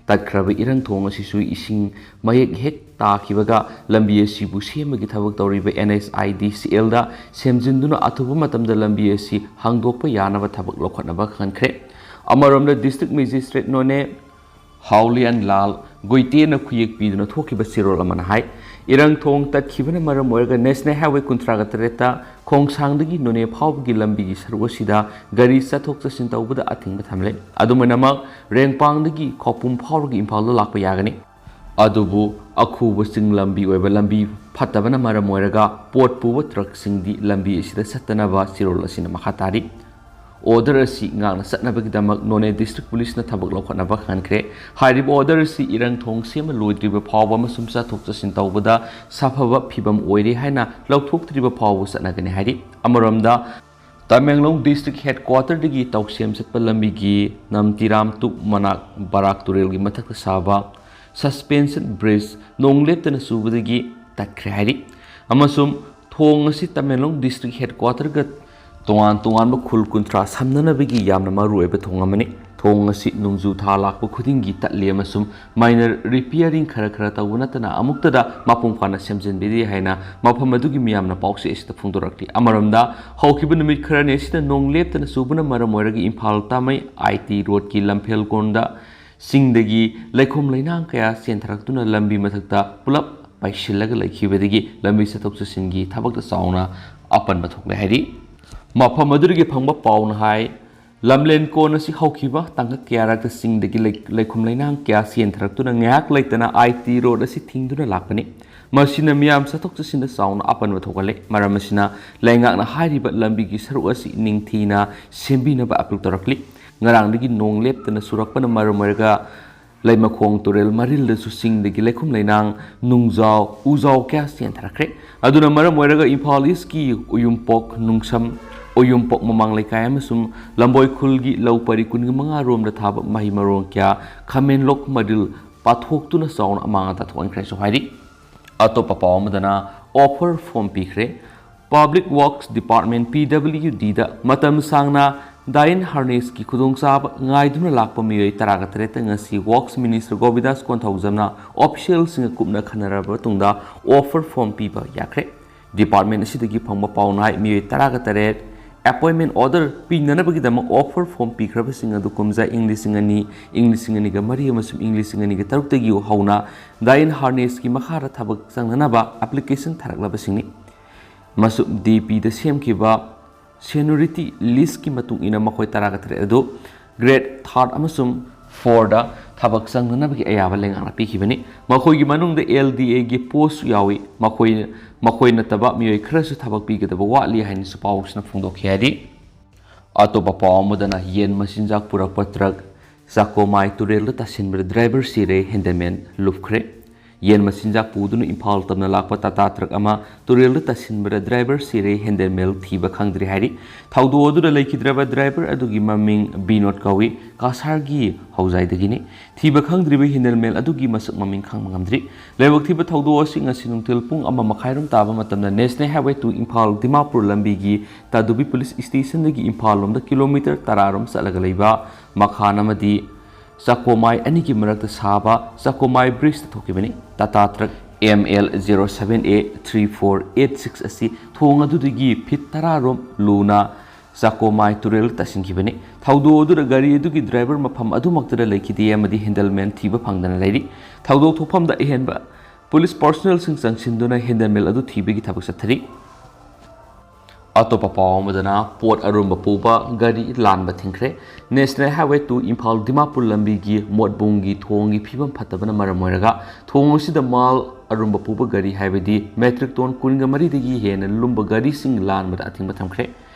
ꯇꯠꯈ꯭ꯔꯕ ꯏꯔꯪ ꯊꯣꯡ ꯑꯁꯤꯁꯨ ꯏꯁꯤꯡ ꯃꯌꯦꯛ ꯍꯦꯛ ꯇꯥꯈꯤꯕꯒ ꯂꯝꯕꯤ ꯑꯁꯤꯕꯨ ꯁꯦꯝꯕꯒꯤ ꯊꯕꯛ ꯇꯧꯔꯤꯕ N H I D C L ꯗ ꯁꯦꯝꯖꯤꯟꯗꯨꯅ ꯑꯊꯨꯕ ꯃꯇꯝꯗ ꯂꯝꯕꯤ ꯑꯁꯤ ꯍꯥꯡꯗꯣꯛꯄ ꯌꯥꯅꯕ ꯊꯕꯛ ꯂꯧꯈꯠꯅꯕ ꯈꯟꯈ꯭ꯔꯦ꯫ ꯑꯃꯔꯣꯝꯗ District Magistrate ꯅꯣꯅꯦ ꯍꯥꯎꯂꯤꯌꯥꯟ ꯂꯥꯜ ꯒꯨꯏꯇꯦꯅ ꯈꯨꯌꯦꯛ ꯄꯤꯗꯨꯅ ꯊꯣꯛꯈꯤꯕ ꯆꯦꯔꯣꯜ ꯑꯃꯅ ꯍꯥꯏ, ꯏꯔꯪ ꯊꯣꯡ ꯇꯠꯈꯤꯕꯅ ꯃꯔꯝ ꯑꯣꯏꯔꯒ National Highway ꯀꯨꯟꯊ꯭ꯔꯥꯒ ꯇꯔꯦꯠꯇ ꯈꯣꯡꯁꯥꯡꯗꯒꯤ ꯅꯣꯅꯦ ꯐꯥꯎꯕꯒꯤ ꯂꯝꯕꯤꯒꯤ ꯁꯔꯨꯛ ꯑꯁꯤꯗ ꯒꯥꯔꯤ ꯆꯠꯊꯣꯛ ꯆꯠꯁꯤꯟ ꯇꯧꯕꯗ ꯑꯊꯤꯡꯕ ꯊꯝꯂꯦ꯫ ꯑꯗꯨꯃꯥꯏꯅꯃꯛ ꯔꯦꯡꯄꯥꯡꯗꯒꯤ ꯈꯧꯄꯨꯝ ꯐꯥꯎꯔꯒ ꯏꯝꯐꯥꯜꯗ ꯂꯥꯛꯄ ꯌꯥꯒꯅꯤ꯫ ꯑꯗꯨꯕꯨ ꯑꯈꯨꯕ ꯆꯤꯡ ꯂꯝꯕꯤ ꯑꯣꯏꯕ ꯂꯝꯕꯤ ꯐꯠꯇꯕꯅ ꯃꯔꯝ ꯑꯣꯏꯔꯒ ꯄꯣꯠ ꯄꯨꯕ ꯇ꯭ꯔꯛꯁꯤꯡꯗꯤ ꯂꯝꯕꯤ ꯑꯁꯤꯗ ꯆꯠꯇꯅꯕ ꯆꯦꯔꯣꯜ ꯑꯁꯤꯅ ꯃꯈꯥ ꯇꯥꯔꯤ꯫ Order ꯑꯁꯤ ꯉꯥꯛꯅ ꯆꯠꯅꯕꯒꯤꯗꯃꯛ ꯅꯣꯅꯦ District Police ꯅ ꯊꯕꯛ ꯂꯧꯈꯠꯅꯕ ꯈꯟꯈ꯭ꯔꯦ꯫ ꯍꯥꯏꯔꯤꯕ order ꯑꯁꯤ ꯏꯔꯪ ꯊꯣꯡ ꯁꯦꯝꯕ ꯂꯣꯏꯗ꯭ꯔꯤꯕ ꯐꯥꯎꯕ ꯑꯃꯁꯨꯡ ꯆꯠꯊꯣꯛ ꯆꯠꯁꯤꯟ ꯇꯧꯕꯗ ꯁꯥꯐꯕ ꯐꯤꯕꯝ ꯑꯣꯏꯔꯦ ꯍꯥꯏꯅ ꯂꯧꯊꯣꯛꯇ꯭ꯔꯤꯕ ꯐꯥꯎꯕ ꯆꯠꯅꯒꯅꯤ ꯍꯥꯏꯔꯤ꯫ ꯑꯃꯔꯣꯝꯗ, ꯇꯃꯦꯡꯂꯣꯡ District Headquarter ꯗꯒꯤ ꯇꯧꯁꯦꯝ ꯆꯠꯄ ꯂꯝꯕꯤꯒꯤ ꯅꯝꯇꯤꯔꯥꯝ ꯇꯨꯛ ꯃꯅꯥꯛ ꯕꯔꯥꯛ ꯇꯨꯔꯦꯜꯒꯤ ꯃꯊꯛꯇ ꯁꯥꯕ Suspension Bridge ꯅꯣꯡ ꯂꯦꯞꯇꯅ ꯆꯨꯕꯗꯒꯤ ꯇꯠꯈ꯭ꯔꯦ ꯍꯥꯏꯔꯤ꯫ ꯑꯃꯁꯨꯡ ꯊꯣꯡ ꯑꯁꯤ ꯇꯃꯦꯡꯂꯣꯡ District Headquarter ꯒ ꯇꯣꯉꯥꯟ ꯇꯣꯉꯥꯟꯕ ꯈꯨꯜ ꯀꯨꯟꯊ꯭ꯔꯥ ꯁꯝꯅꯅꯕꯒꯤ ꯌꯥꯝꯅ ꯃꯔꯨꯑꯣꯏꯕ ꯊꯣꯡ ꯑꯃꯅꯤ꯫ ꯊꯣꯡ ꯑꯁꯤ ꯅꯣꯡꯖꯨ ꯊꯥ ꯂꯥꯛꯄ ꯈꯨꯗꯤꯡꯒꯤ ꯇꯠꯂꯤ ꯑꯃꯁꯨꯡ minor repairing ꯈꯔ ꯈꯔ ꯇꯧꯕ ꯅꯠꯇꯅ ꯑꯃꯨꯛꯇꯗ ꯃꯄꯨꯡ ꯐꯥꯅ ꯁꯦꯝꯖꯤꯟꯕꯤꯗꯦ ꯍꯥꯏꯅ ꯃꯐꯝ ꯑꯗꯨꯒꯤ ꯃꯤꯌꯥꯝꯅ ꯄꯥꯎꯆꯦ ꯑꯁꯤꯗ ꯐꯣꯡꯗꯣꯔꯛꯂꯤ꯫ ꯑꯃꯔꯣꯝꯗ, ꯍꯧꯈꯤꯕ ꯅꯨꯃꯤꯠ ꯈꯔꯅꯤ ꯑꯁꯤꯗ ꯅꯣꯡ ꯂꯦꯞꯇꯅ ꯆꯨꯕꯅ ꯃꯔꯝ ꯑꯣꯏꯔꯒ ꯏꯝꯐꯥꯜ ꯇꯥꯃꯩ I T road ꯀꯤ ꯂꯝꯐꯦꯜ ꯀꯣꯟꯗ ꯆꯤꯡꯗꯒꯤ ꯂꯩꯈꯣꯝ ꯂꯩꯅꯥꯡ ꯀꯌꯥ ꯆꯦꯟꯊꯔꯛꯇꯨꯅ ꯂꯝꯕꯤ ꯃꯊꯛꯇ ꯄꯨꯂꯞ ꯄꯩꯁꯤꯜꯂꯒ ꯂꯩꯈꯤꯕꯗꯒꯤ ꯂꯝꯕꯤ ꯆꯠꯊꯣꯛ ꯆꯠꯁꯤꯟꯒꯤ ꯊꯕꯛꯇ ꯆꯥꯎꯅ ꯑꯄꯟꯕ ꯊꯣꯛꯂꯦ ꯍꯥꯏꯔꯤ꯫ ꯃꯐꯝ ꯑꯗꯨꯗꯒꯤ ꯐꯪꯕ ꯄꯥꯎꯅ ꯍꯥꯏ, ꯂꯝꯂꯦꯟ ꯀꯣꯟ ꯑꯁꯤ ꯍꯧꯈꯤꯕ ꯇꯥꯡꯀꯛ ꯀꯌꯥꯔꯛꯇ ꯆꯤꯡꯗꯒꯤ ꯂꯩ-, ꯂꯩꯈꯣꯝ ꯂꯩꯅꯥꯡ ꯀꯌꯥ ꯆꯦꯟꯊꯔꯛꯇꯨꯅ ꯉꯥꯏꯍꯥꯛ ꯂꯩꯇꯅ I T road ꯑꯁꯤ ꯊꯤꯡꯗꯨꯅ ꯂꯥꯛꯄꯅꯤ꯫ ꯃꯁꯤꯅ ꯃꯤꯌꯥꯝ ꯆꯠꯊꯣꯛ ꯆꯠꯁꯤꯟꯗ ꯆꯥꯎꯅ ꯑꯄꯟꯕ ꯊꯣꯛꯍꯜꯂꯦ꯫ ꯃꯔꯝ ꯑꯁꯤꯅ ꯂꯩꯉꯥꯛꯅ ꯍꯥꯏꯔꯤꯕ ꯂꯝꯕꯤꯒꯤ ꯁꯔꯨꯛ ꯑꯁꯤ ꯅꯤꯡꯊꯤꯅ ꯁꯦꯝꯕꯤꯅꯕ appeal ꯇꯧꯔꯛꯂꯤ꯫ ꯉꯔꯥꯡꯗꯒꯤ ꯅꯣꯡ ꯂꯦꯞꯇꯅ ꯆꯨꯔꯛꯄꯅ ꯃꯔꯝ ꯑꯣꯏꯔꯒ ꯂꯩꯃꯈꯣꯡ ꯇꯨꯔꯦꯜ ꯃꯔꯤꯜꯗꯁꯨ ꯆꯤꯡꯗꯒꯤ ꯂꯩꯈꯨꯝ ꯂꯩꯅꯥꯡ, ꯅꯨꯡꯖꯥꯎ, ꯎꯖꯥꯎ ꯀꯌꯥ ꯆꯦꯟꯊꯔꯛꯈ꯭ꯔꯦ꯫ ꯑꯗꯨꯅ ꯃꯔꯝ ꯑꯣꯏꯔꯒ ꯏꯝꯐꯥꯜ ꯏꯁꯀꯤ ꯎꯌꯨꯝꯄꯣꯛ ꯅꯨꯡꯁꯝ, ꯎꯌꯨꯝꯄꯣꯛ ꯃꯃꯥꯡ ꯂꯩꯀꯥꯏ ꯑꯃꯁꯨꯡ ꯂꯝꯕꯣꯏ ꯈꯨꯜꯒꯤ ꯂꯧ ꯄꯔꯤ ꯀꯨꯟꯃꯉꯥ ꯔꯣꯝꯗ ꯊꯥꯕ ꯃꯍꯩ ꯃꯔꯣꯡ ꯀꯌꯥ ꯈꯥꯃꯦꯟꯂꯣꯛ ꯃꯔꯤꯜ ꯄꯥꯊꯣꯛꯇꯨꯅ ꯆꯥꯎꯅ ꯑꯃꯥꯡ ꯑꯇꯥ ꯊꯣꯛꯍꯟꯈ꯭ꯔꯦꯁꯨ ꯍꯥꯏꯔꯤ꯫ ꯑꯇꯣꯞꯄ ꯄꯥꯎ ꯑꯃꯗꯅ, offer form ꯄꯤꯈ꯭ꯔꯦ꯫ Public Works Department, P W D ꯗ ꯃꯇꯝ ꯁꯥꯡꯅ ꯗꯥꯏꯟ ꯍꯥꯔꯅꯦꯁꯀꯤ ꯈꯨꯗꯣꯡꯆꯥꯕ ꯉꯥꯏꯗꯨꯅ ꯂꯥꯛꯄ ꯃꯤꯑꯣꯏ ꯇꯔꯥꯒ ꯇꯔꯦꯠꯇ ꯉꯁꯤ Works Minister ꯒꯣꯕꯤꯟꯗꯥꯁ ꯀꯣꯟꯊꯧꯖꯝꯅ official ꯁꯤꯡꯒ ꯀꯨꯞꯅ ꯈꯟꯅꯔꯕ ꯃꯇꯨꯡꯗ offer form ꯄꯤꯕ ꯌꯥꯈ꯭ꯔꯦ꯫ Department ꯑꯁꯤꯗꯒꯤ ꯐꯪꯕ ꯄꯥꯎ ꯅꯍꯥꯏ ꯃꯤꯑꯣꯏ ꯇꯔꯥꯒ ꯇꯔꯦꯠ appointment order ꯄꯤꯅꯅꯕꯒꯤꯗꯃꯛ offer form ꯄꯤꯈ꯭ꯔꯕꯁꯤꯡ ꯑꯗꯨ ꯀꯨꯝꯖꯥ ꯏꯪ ꯂꯤꯁꯤꯡ ꯑꯅꯤ, ꯏꯪ ꯂꯤꯁꯤꯡ ꯑꯅꯤꯒ ꯃꯔꯤ ꯑꯃꯁꯨꯡ ꯏꯪ ꯂꯤꯁꯤꯡ ꯑꯅꯤꯒ ꯇꯔꯨꯛꯇꯒꯤ ꯍꯧꯅ ꯗꯥꯏꯟ ꯍꯥꯔꯅꯦꯁꯀꯤ ꯃꯈꯥꯗ ꯊꯕꯛ ꯆꯪꯅꯅꯕ application ꯊꯥꯔꯛꯂꯕꯁꯤꯡꯅꯤ꯫ ꯃꯁꯨ D P ꯗ ꯁꯦꯝꯈꯤꯕ seniority list ꯀꯤ ꯃꯇꯨꯡ ꯏꯟꯅ ꯃꯈꯣꯏ ꯇꯔꯥꯒ ꯇꯔꯦꯠ ꯑꯗꯨ grade third ꯑꯃꯁꯨꯡ four ꯗ ꯊꯕꯛ ꯆꯪꯅꯅꯕꯒꯤ ꯑꯌꯥꯕ ꯂꯩꯉꯥꯛꯅ ꯄꯤꯈꯤꯕꯅꯤ꯫ ꯃꯈꯣꯏꯒꯤ ꯃꯅꯨꯡꯗ L D A ꯒꯤ post ꯁꯨ ꯌꯥꯎꯏ꯫ ꯃꯈꯣꯏ, ꯃꯈꯣꯏ ꯅꯠꯇꯕ ꯃꯤꯑꯣꯏ ꯈꯔꯁꯨ ꯊꯕꯛ ꯄꯤꯒꯗꯕ ꯋꯥꯠꯂꯤ ꯍꯥꯏꯅꯁꯨ ꯄꯥꯎꯁꯤꯅ ꯐꯣꯡꯗꯣꯛꯈꯤ ꯍꯥꯏꯔꯤ꯫ ꯑꯇꯣꯞꯄ ꯄꯥꯎ ꯑꯃꯗꯅ ꯌꯦꯟ ꯃꯆꯤꯟꯖꯥꯛ ꯄꯨꯔꯛꯄ ꯇ꯭ꯔꯛ ꯆꯥꯀꯣꯃꯥꯏ ꯇꯨꯔꯦꯜꯗ ꯇꯥꯁꯤꯟꯕꯗ driver ꯁꯤꯔꯦ, handyman ꯂꯨꯞꯈ꯭ꯔꯦ꯫ ꯌꯦꯟ ꯃꯆꯤꯟꯖꯥꯛ ꯄꯨꯗꯨꯅ ꯏꯝꯐꯥꯜ ꯇꯝꯅ ꯂꯥꯛꯄ ꯇꯥꯇꯥ ꯇ꯭ꯔꯛ ꯑꯃ ꯇꯨꯔꯦꯜꯗ ꯇꯥꯁꯤꯟꯕꯗ driver ꯁꯤꯔꯦ, handyman ꯊꯤꯕ ꯈꯪꯗ꯭ꯔꯤ ꯍꯥꯏꯔꯤ꯫ ꯊꯧꯗꯣꯛ ꯑꯗꯨꯗ ꯂꯩꯈꯤꯗ꯭ꯔꯕ driver ꯑꯗꯨꯒꯤ ꯃꯃꯤꯡ ꯕꯤꯅꯣꯗ ꯀꯧꯏ, ꯀꯥꯁꯥꯔꯒꯤ ꯍꯧꯖꯥꯏꯗꯒꯤꯅꯤ꯫ ꯊꯤꯕ ꯈꯪꯗ꯭ꯔꯤꯕ handyman ꯑꯗꯨꯒꯤ ꯃꯁꯛ ꯃꯃꯤꯡ ꯈꯪꯕ ꯉꯝꯗ꯭ꯔꯤ꯫ ꯂꯥꯏꯕꯛ ꯊꯤꯕ ꯊꯧꯗꯣꯛ ꯑꯁꯤ ꯉꯁꯤ ꯅꯨꯡꯊꯤꯜ ꯄꯨꯡ ꯑꯃ ꯃꯈꯥꯏꯔꯣꯝ ꯇꯥꯕ ꯃꯇꯝꯗ National Highway two Imphal Dimapur ꯂꯝꯕꯤꯒꯤ ꯇꯥꯗꯨꯕꯤ police station ꯗꯒꯤ ꯏꯝꯐꯥꯜ ꯂꯣꯝꯗ kilometre ꯇꯔꯥ ꯔꯣꯝ ꯆꯠꯂꯒ ꯂꯩꯕ ꯃꯈꯥꯟ ꯑꯃꯗꯤ ꯆꯥꯀꯣꯃꯥꯏ ꯑꯅꯤꯒꯤ ꯃꯔꯛꯇ ꯁꯥꯕ ꯆꯥꯀꯣꯃꯥꯏ bridge ꯇ ꯊꯣꯛꯈꯤꯕꯅꯤ꯫ Tata truck M L zero seven A three four eight six ꯑꯁꯤ ꯊꯣꯡ ꯑꯗꯨꯗꯒꯤ feet ꯇꯔꯥ ꯔꯣꯝ ꯂꯨꯅ ꯆꯥꯀꯣꯃꯥꯏ ꯇꯨꯔꯦꯜ ꯇꯥꯁꯤꯟꯈꯤꯕꯅꯤ꯫ ꯊꯧꯗꯣꯛ ꯑꯗꯨꯗ ꯒꯥꯔꯤ ꯑꯗꯨꯒꯤ driver ꯃꯐꯝ ꯑꯗꯨꯃꯛꯇꯗ ꯂꯩꯈꯤꯗꯦ ꯑꯃꯗꯤ handyman ꯊꯤꯕ ꯐꯪꯗꯅ ꯂꯩꯔꯤ꯫ ꯊꯧꯗꯣꯛ ꯊꯣꯛꯐꯝꯗ ꯑꯍꯦꯟꯕ police personnel ꯁꯤꯡ ꯆꯪꯁꯤꯟꯗꯨꯅ handyman ꯑꯗꯨ ꯊꯤꯕꯒꯤ ꯊꯕꯛ ꯆꯠꯊꯔꯤ꯫ ꯑꯇꯣꯞꯄ ꯄꯥꯎ ꯑꯃꯗꯅ, ꯄꯣꯠ ꯑꯔꯨꯝꯕ ꯄꯨꯕ ꯒꯥꯔꯤ ꯂꯥꯟꯕ ꯊꯤꯡꯈ꯭ꯔꯦ꯫ National Highway two Imphal Dimapur ꯂꯝꯕꯤꯒꯤ ꯃꯣꯠꯕꯨꯡꯒꯤ ꯊꯣꯡꯒꯤ ꯐꯤꯕꯝ ꯐꯠꯇꯕꯅ ꯃꯔꯝ ꯑꯣꯏꯔꯒ ꯊꯣꯡ ꯑꯁꯤꯗ ꯃꯥꯜ ꯑꯔꯨꯝꯕ ꯄꯨꯕ ꯒꯥꯔꯤ ꯍꯥꯏꯕꯗꯤ metric ton ꯀꯨꯟꯒ ꯃꯔꯤꯗꯒꯤ ꯍꯦꯟꯅ ꯂꯨꯝꯕ ꯒꯥꯔꯤꯁꯤꯡ ꯂꯥꯟꯕꯗ ꯑꯊꯤꯡꯕ ꯊꯝꯈ꯭ꯔꯦ꯫